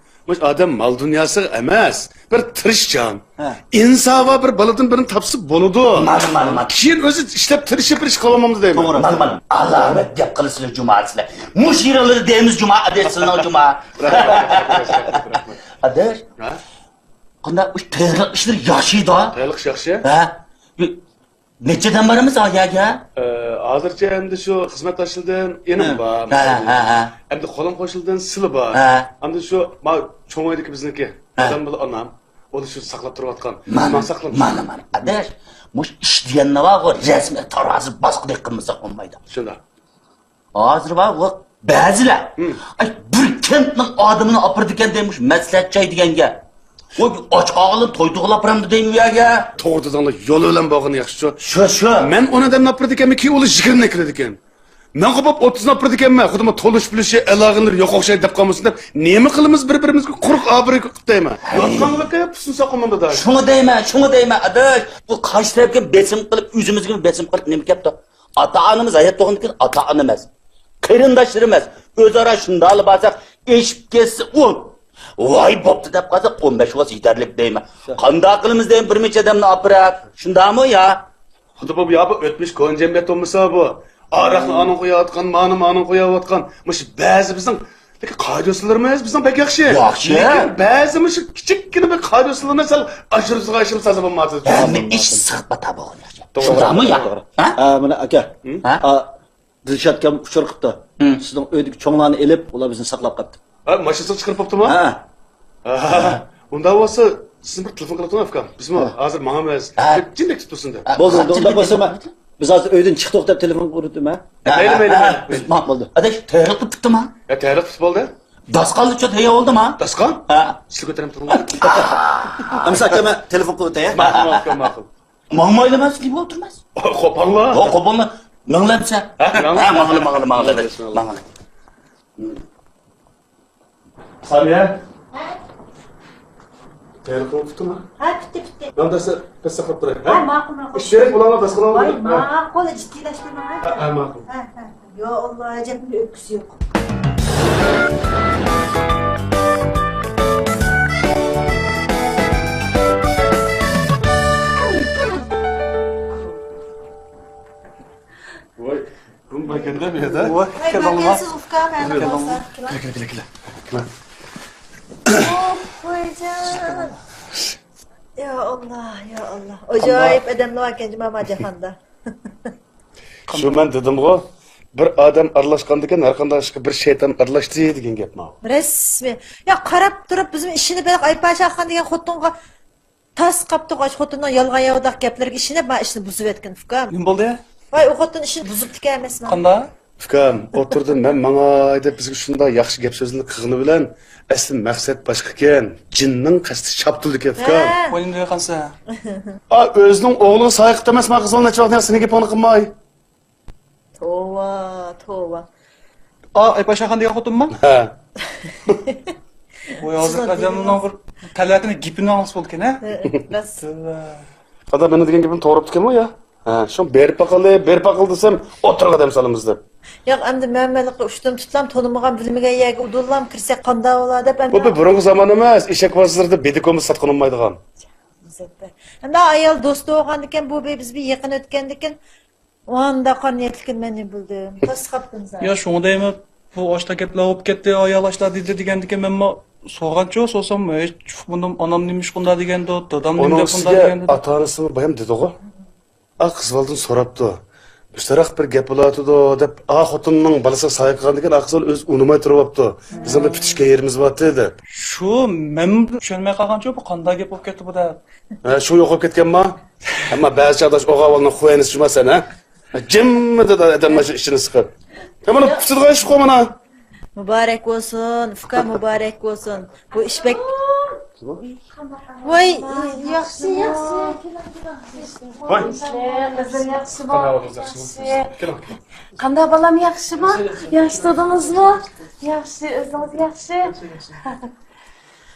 مۇشۇ ئادەم مال دۇنياسىغا ئەمەس، بىر تىرىشچان، ھە، ئىنساۋا بىر بالىدىن بىرنى تاپسا بولىدۇ. مانا، مانا، مانا. كېيىن ئۆزى ئىشلەپ تىرىشىپ بىر ئىش قىلالمامدۇ دەيمەن. توغرا. مانا، مانا. ئالامەت گەپ قىلىسىلەر جۇما سىلەر. مۇشۇ يېرىڭلاردا دەيمىز جۇما، ئادەش سىلەرنىڭ جۇما. رەھمەت، رەھمەت، رەھمەت. ئادەش، ھە؟ قانداق ئۇ تەييارلىق ئىشلىرى ياخشىدۇ؟ تەييارلىق ئىشى ياخشى. ھە؟ نەچچە ئادەم بارمىز ھازىر يەرگە؟ ئە، ھازىرچە ئەمدى شۇ خىزمەت ئاشلىدىن ئىنىم ھە، بار. ھە، ھە، ھە. ئەمدى قولۇم قوشنىدىن سىلى بار. ھە. ئەمدى شۇ ما چوڭ ئۆيدىكى بىزنىكى ھە. دادام بىلەن ئانام. ئۇلار شۇ ساقلاپ تۇرۇۋاتقان. مانا، مانا ساقلىنىش. مانا، مانا. ئاداش، مۇشۇ ئىش دېگەننى بارغۇ، رەسمىي تارازى باسقۇدەك قىلمىساق بولمايدۇ. شۇنداق. ھازىر بارغۇ، بەزىلەر، ھىم، ئاي، بىر كەنتنىڭ ئادىمىنى ئاپىرىدىكەن دەي مۇشۇ مەسلىھەت جاي دېگەنگە. ۋاي، ئاچ قالغىنىنى توي توغرىلاپ بېرەمدۇ دەيمۇ يەرگە. توغرا دېدىڭلار، يول بىلەن بارغىنى ياخشىچۇ. شۇ، شۇ. مەن ئون ئادەمنى ئاپىرىدىكەنمەن، كېيىن ئۇلار يىگىرمىنى ئەكىرىدىكەن. مەن قوپۇپ ئوتتۇزنى ئاپىرىدىكەنمەن، خۇددى تونۇش بىلىشى، ئالاقىلىرى يوق ئوخشايدۇ دەپ قالمىسۇن دەپ، نېمە قىلىمىز بىر-بىرىمىزگە قۇرۇق ئابرۇي قىلىپ دەيمەن. يوتقانلىقى پۇسۇن ساقلىمامدۇ داش. شۇڭا دەيمەن، شۇڭا دەيمەن، ئاداش. بۇ قايسى تەرەپكە بېسىم قىلىپ، ئۆزىمىزگىمۇ بېسىم قىلىپ نېمە كەپتۇ؟ ئاتا-ئانىمىز ھايات تۇرغاندىن كېيىن ئاتا-ئانا ئەمەس، قېرىنداشلىرى ئەمەس، ئۆزئارا شۇنداقلا بارساق، ئېشىپ كەتسە ئۇ، ۋاي، بوپتۇ دەپ قالسا، ئون بەش ۋاز يېتەرلىك دەيمەن. شۇ. قانداق قىلىمىز دەيمەن، بىر نەچچە ئادەمنى ئاپىرىپ. شۇنداقمۇ يا؟ خۇددى بۇ، يا بۇ ئۆتمۈش كونا جەمئىيەت بولمىسا بۇ. ئاراقنى ئانىڭ قۇيۇۋاتقان، مانى مانىڭ قۇيۇۋاتقان. مۇشۇ بەزى بىزنىڭ، لېكىن قائىدە-ئۇسۇللىرىمىز بىزنىڭ بەك ياخشى. ياخشى. لېكىن بەزى مۇشۇ كىچىككىنە بىر قائىدە-ئۇسۇللىرىنى سەل ئاشۇرسىغا ئاشۇرۇپ سازا بولمايتىز. ھەممە ئىش سىغىپ باتا بولغان ياخشى. توغرا. شۇنداقمۇ يا؟ توغرا. ھە؟ ھە، مانا ئاكا. ھە؟ ھە. دىلشاتكام ئۇچۇر قىپتۇ. ھىم. سىزنىڭ ئۆيدىكى چوڭلارنى ئېلىپ، ئۇلار بىزنى ساقلاپ قاپتۇ. ھە، ماشىنىسىغا چىقىرىپ بوپتۇما؟ ھە. ھە. ئۇنداق بولسا، سىز بىر تېلېفون قىلىپ تۇرۇڭ، ئۇكام. بىزمۇ ھە. ھازىر ماڭىمىز. ھە. دەپ جىمدەك تۇرسۇن دە. ھە. بولدى، ئۇنداق بولسا، بىز ھازىر ئۆيدىن چىقتۇق دەپ تېلېفون قىلىپ تۇرمەن. ھە، مەيلى، مەيلى، ھە، مەيلى. ھە. ماقۇل بولدى. ئاداش، تەييارلىق قىلىپ بوپتۇما؟ ھە، تەييارلىق قىلىپ بولدى. داستىخانلىچۇ تەييار بولدىما؟ داستىخان؟ ھە. سىلەر كۆتۈرۈپ تۇرۇڭلار. ئەمىسە ئاكا، مەن تېلېفون قىلىپ ئۆتەي. ماقۇل، ماقۇل، ماقۇل. ماڭمايلى مەن سىز نېمە ئولتۇرماس؟ قوپاللا. ھو، قوپاللا. مېڭىلەمسە؟ ھە، مېڭىڭ. ھە، ماڭىلى، ماڭىلى، ماڭىلى. ماڭىلى. سامىيە. ھە؟ تەييارلىق قىلىپ پۈتتىڭمۇ؟ ھە، پۈتتى، پۈتتى. مەن دەسسە بەس ساقلاپ تۇراي. ھە، ماقۇل، ماقۇل. ئىش كېرەك بۇلارغا بەس قىلىڭ. ۋاي، ماقۇل، جىددىيلەشتۈرمەڭ. ھە، ھە، ماقۇل. ھە، ھە. يا ئاللا، ئەجەبمۇ ئۆپكىسى يوق. ۋاي، بۇمۇ باركەندە بۇ يەردە. ۋاي، ۋاي، كەلدىڭلار. باركەنسىز، ئۇكام، ھەممە كەلدىڭلار. بولسا. كېلە، كېلە، كېلە، كېلە. كېلە. ئوھ، ۋايجان. يا ئاللا، يا ئاللا. ئاجايىپ ئادەملەر باركەن جۇما جاھاندا. شۇ مەن دېدىمغۇ، بىر ئادەم ئارىلاشقاندىكىن ھەر قانداق ئىشقا بىر شەيتان ئارىلاشتى دېگەن گەپ ماۋۇ. رەسمىي. يا قاراپ تۇرۇپ بىزمۇ ئىشىنىپ ھېلىقى ئايپاشا خان دېگەن خوتۇنغا تاس قاپتۇق، ئاشۇ خوتۇننىڭ يالغان ياۋىداق گەپلىرىگە ئىشىنىپ، مانا ئىشنى بۇزۇۋەتكىن، ئۇكام. نېمە بولدى؟ ۋاي، ئۇ خوتۇن ئىشىنى بۇزۇپتىكەن ئەمەسمۇ؟ قانداق؟ ئۇكام، ئوتتۇرىدىن مەن ماڭاي دەپ بىزگە شۇنداق ياخشى گەپ سۆزلىرىنى قىلغىنى بىلەن، ئەسلى مەقسەت باشقىكەن. جىننىڭ قەستى شاپتۇلدىكەن، ئۇكام. ھە. ۋاي، نېمە دەۋاتقانسەن؟ ئا، ئۆزىنىڭ ئوغلىغا سايە قىپتۇ ئەمەسمۇ، قىز بالا نەچچە ۋاقىت سېنىڭ گېپىڭنى قىلماي. توۋا، توۋا. ئا، ئايپاشاخان دېگەن خوتۇنمۇ؟ ھە. ۋاي، ھازىرقى ئادەمنىڭ بىر تەلۋەتىنىڭ گېپىنى ئاڭلىسا بولىدىكەن، ھە؟ ھە، راست. تۆۋە. ئادا، مېنىڭ دېگەن گېپىم توغرا بوپتىكەنمۇ يا؟ ھە، شۇ بېرىپ باقايلى، بېرىپ باقايلى دېسەم، ئوتتۇرىغا ئادەم سالىمىز دەپ. ياق، ئەمدى مەن مەنلىقى ئۇشتۇم تۇتلام، تونۇمىغان، بىلمىگەن يەرگە ئۇدۇللام كىرسەك قانداق بولا دەپ ئەمدى. بۇ بىر بۇرۇنقى زامان ئەمەس، ئېشەك بازىرىدا بېدىكومىز ساتقىلى بولمايدىغان. مۇزەپپەر. ئەمدى ئايال دوستى بولغاندىكىن، بۇ بىز بىر يېقىن ئۆتكەندىكىن، ئۇ ئانداق نىيەتلىكىنى مەن نېمە بىلدىم؟ تاسقاپتىن زادى. يا، شۇڭا دەيمەن، بۇ ئاشتا گەپلەر بولۇپ كەتتى، ئايال ئاشتا دېدى دېگەندىكىن مەنمۇ سورىغانچۇ، سورىسام، ھېچ، بۇنىڭ ئانام نېمىش بۇنداق دېگەندۇ، دادام نېمە دەپ بۇنداق دېگەندۇ دەپ. ئۇنىڭ ئۈستىگە ئاتا-ئانىسىمۇ بايام دېدىغۇ. ئا، قىز بالىدىن سوراپتۇ. مۇشتاراق بىر گەپ بولۇۋاتىدۇ دەپ، ئا خوتۇننىڭ بالىسىغا سايە قىلغاندىكىن، ئا قىز بالا ئۆزى ئۇنىماي تۇرۇۋاپتۇ. بىزنىڭ بىر پۈتۈشكەن يېرىمىز بارتى دەپ. شۇ، مەنمۇ چۈشەنمەي قالغانچۇ، بۇ قانداق گەپ بولۇپ كەتتى بۇ دەپ. ھە، شۇ يوقاپ كەتكەنما؟ ئەمما بەزى چاغدا ئوغۇل بالىنىڭ خۇيەنىسى جۇما سەن، ھە؟ جىممىدە ئادەملەر شۇ ئىچىنى سىقىپ. ھە، مانا پۈتىدىغان ئىشقۇ مانا. مۇبارەك بولسۇن، ئۇكا، مۇبارەك بولسۇن. بۇ ئىش بەك. ۋاي، ياخشى، ياخشى. ۋاي. قىزىم ياخشىمۇ؟ قانداق ئەھۋالىڭىز، ياخشىمۇ؟ ياخشى. كېلىڭ. قانداق بالام، ياخشىمۇ؟ ياخشى تۇردىڭىزمۇ؟ ياخشى، ئۆزىڭىز ياخشى؟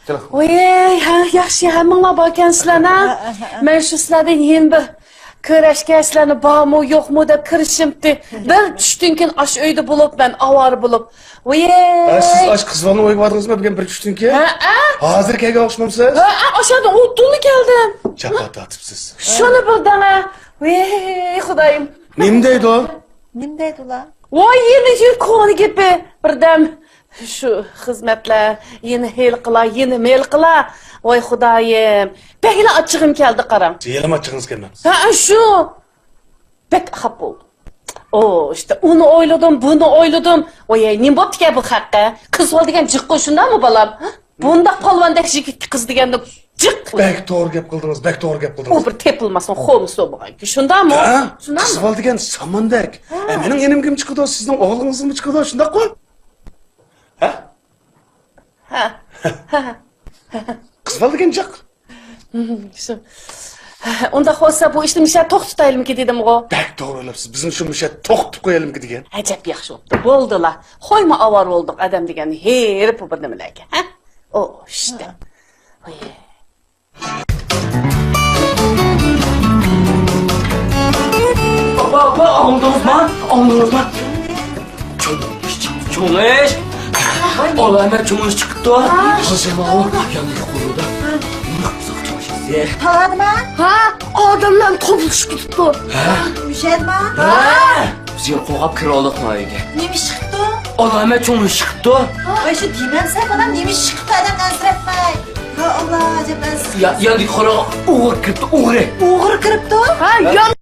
كېلىڭ. ۋاي، ھە، ياخشى، ھەممىڭلار باركەنسىلەر، ھە؟ ھە، ھە، ھە. مەن شۇ سىلەردىن يېنى بىر كۆرۈشكە، سىلەرنى بارمۇ، يوقمۇ دەپ كىرىشىمتى. بىر چۈشتىن كېيىن ئاش ئۆيدە بولۇپ، مەن ئاۋارە بولۇپ. ۋاي. ھە، سىز ئاش قىز بالىنىڭ ئۆيىگە باردىڭىزمۇ؟ بۈگۈن بىر چۈشتىن كېيىن؟ ھە، ھە. ھازىر كەلگەن ئوخشىمامسىز؟ ھە، ھە، ئاشۇ يەردىن ئۇدۇللا كەلدىم. جاپا تارتىپسىز. شۇنى بىلدىڭە. ۋاي، خۇدايىم. نېمە دەيدۇ؟ نېمە دەيدۇ ئۇلار؟ ۋاي، يەنە شۇ كونا گېپى. بىردەم شۇ خىزمەتلەر، يەنە ھېلىقىلار، يەنە مېلىقىلار. ۋاي خۇدايىم، بەكلا ئاچچىقىم كەلدى قاراڭ. ھېلىمۇ ئاچچىقىڭىز كەلمەپتۇ. ھە، شۇ. بەك خاپا بولدۇم. ئو، ئىشتە ئۇنى ئويلىدىم، بۇنى ئويلىدىم. ۋاي، نېمە بوپتىكەن بۇ خەققە؟ قىز بالا دېگەن جىققۇ، شۇنداقمۇ بالام؟ بۇنداق پالۋاندەك يىگىت قىز دېگەندە جىق. بەك توغرا گەپ قىلدىڭىز، بەك توغرا گەپ قىلدىڭىز. ئۇ بىر تېپىلماسمۇ، خومۇسى بولمىغانكى. شۇنداقمۇ؟ ھە؟ شۇنداقمۇ؟ قىز بالا دېگەن ساماندەك. ھە. ئە، مېنىڭ ئىنىمگىمۇ چىقىدۇ، سىزنىڭ ئوغلىڭىزغىمۇ چىقىدۇ، شۇنداققۇ؟ ھە؟ ھە. قىز بالا دېگەن جىق. شۇ. ئۇنداق بولسا، بۇ ئىشنى مۇشۇ يەردە توختىتايلىمىكى دېدىمغۇ. بەك توغرا ئويلاپسىز. بىزمۇ شۇ مۇشۇ يەردە توختىتىپ قويايلىمىكى دېگەن. ئەجەب ياخشى بوپتۇ. بولدىلا. قويما ئاۋارە بولدۇق ئادەم دېگەن ھېرىپ بۇ بىر نېمىلەرگە. ھە؟ ئو، ئىشتە. ئاپا، ئاپا، ئاڭلىدىڭىزما؟ ئاڭلىدىڭىزما؟ چوڭ ئىش، چوڭ ئىش. ئالا ھەممە چوڭ ئىش چىقىپتۇ. ھازىر ماۋۇ ياندىكى قورۇدا. نېمە قىلساق چوڭ ئىش ئىزدەيلى؟ تاۋادىما؟ ھە، ئادەملەرنى توپلىشىپ كېتىپتۇ. ھە؟ ئۇشەدما؟ ھە! بىز يەنە قوغلاپ كىرىۋالدۇق ماۋۇ يەرگە. نېمە ئىش چىقىپتۇ؟ ئالا ھەممە چوڭ ئىش چىقىپتۇ. ۋاي، شۇ دېمەمسەن، بالام، نېمە ئىش چىقىپتۇ، ئادەمنى ئەنسىرەتمەي. يا ئاللا، ئەجەب ئەنسىرەپ. يا، ياندىكى قورغا ئوغرى كىرىپتۇ، ئوغرى. ئوغرى كىرىپتۇ؟ ھە، يان-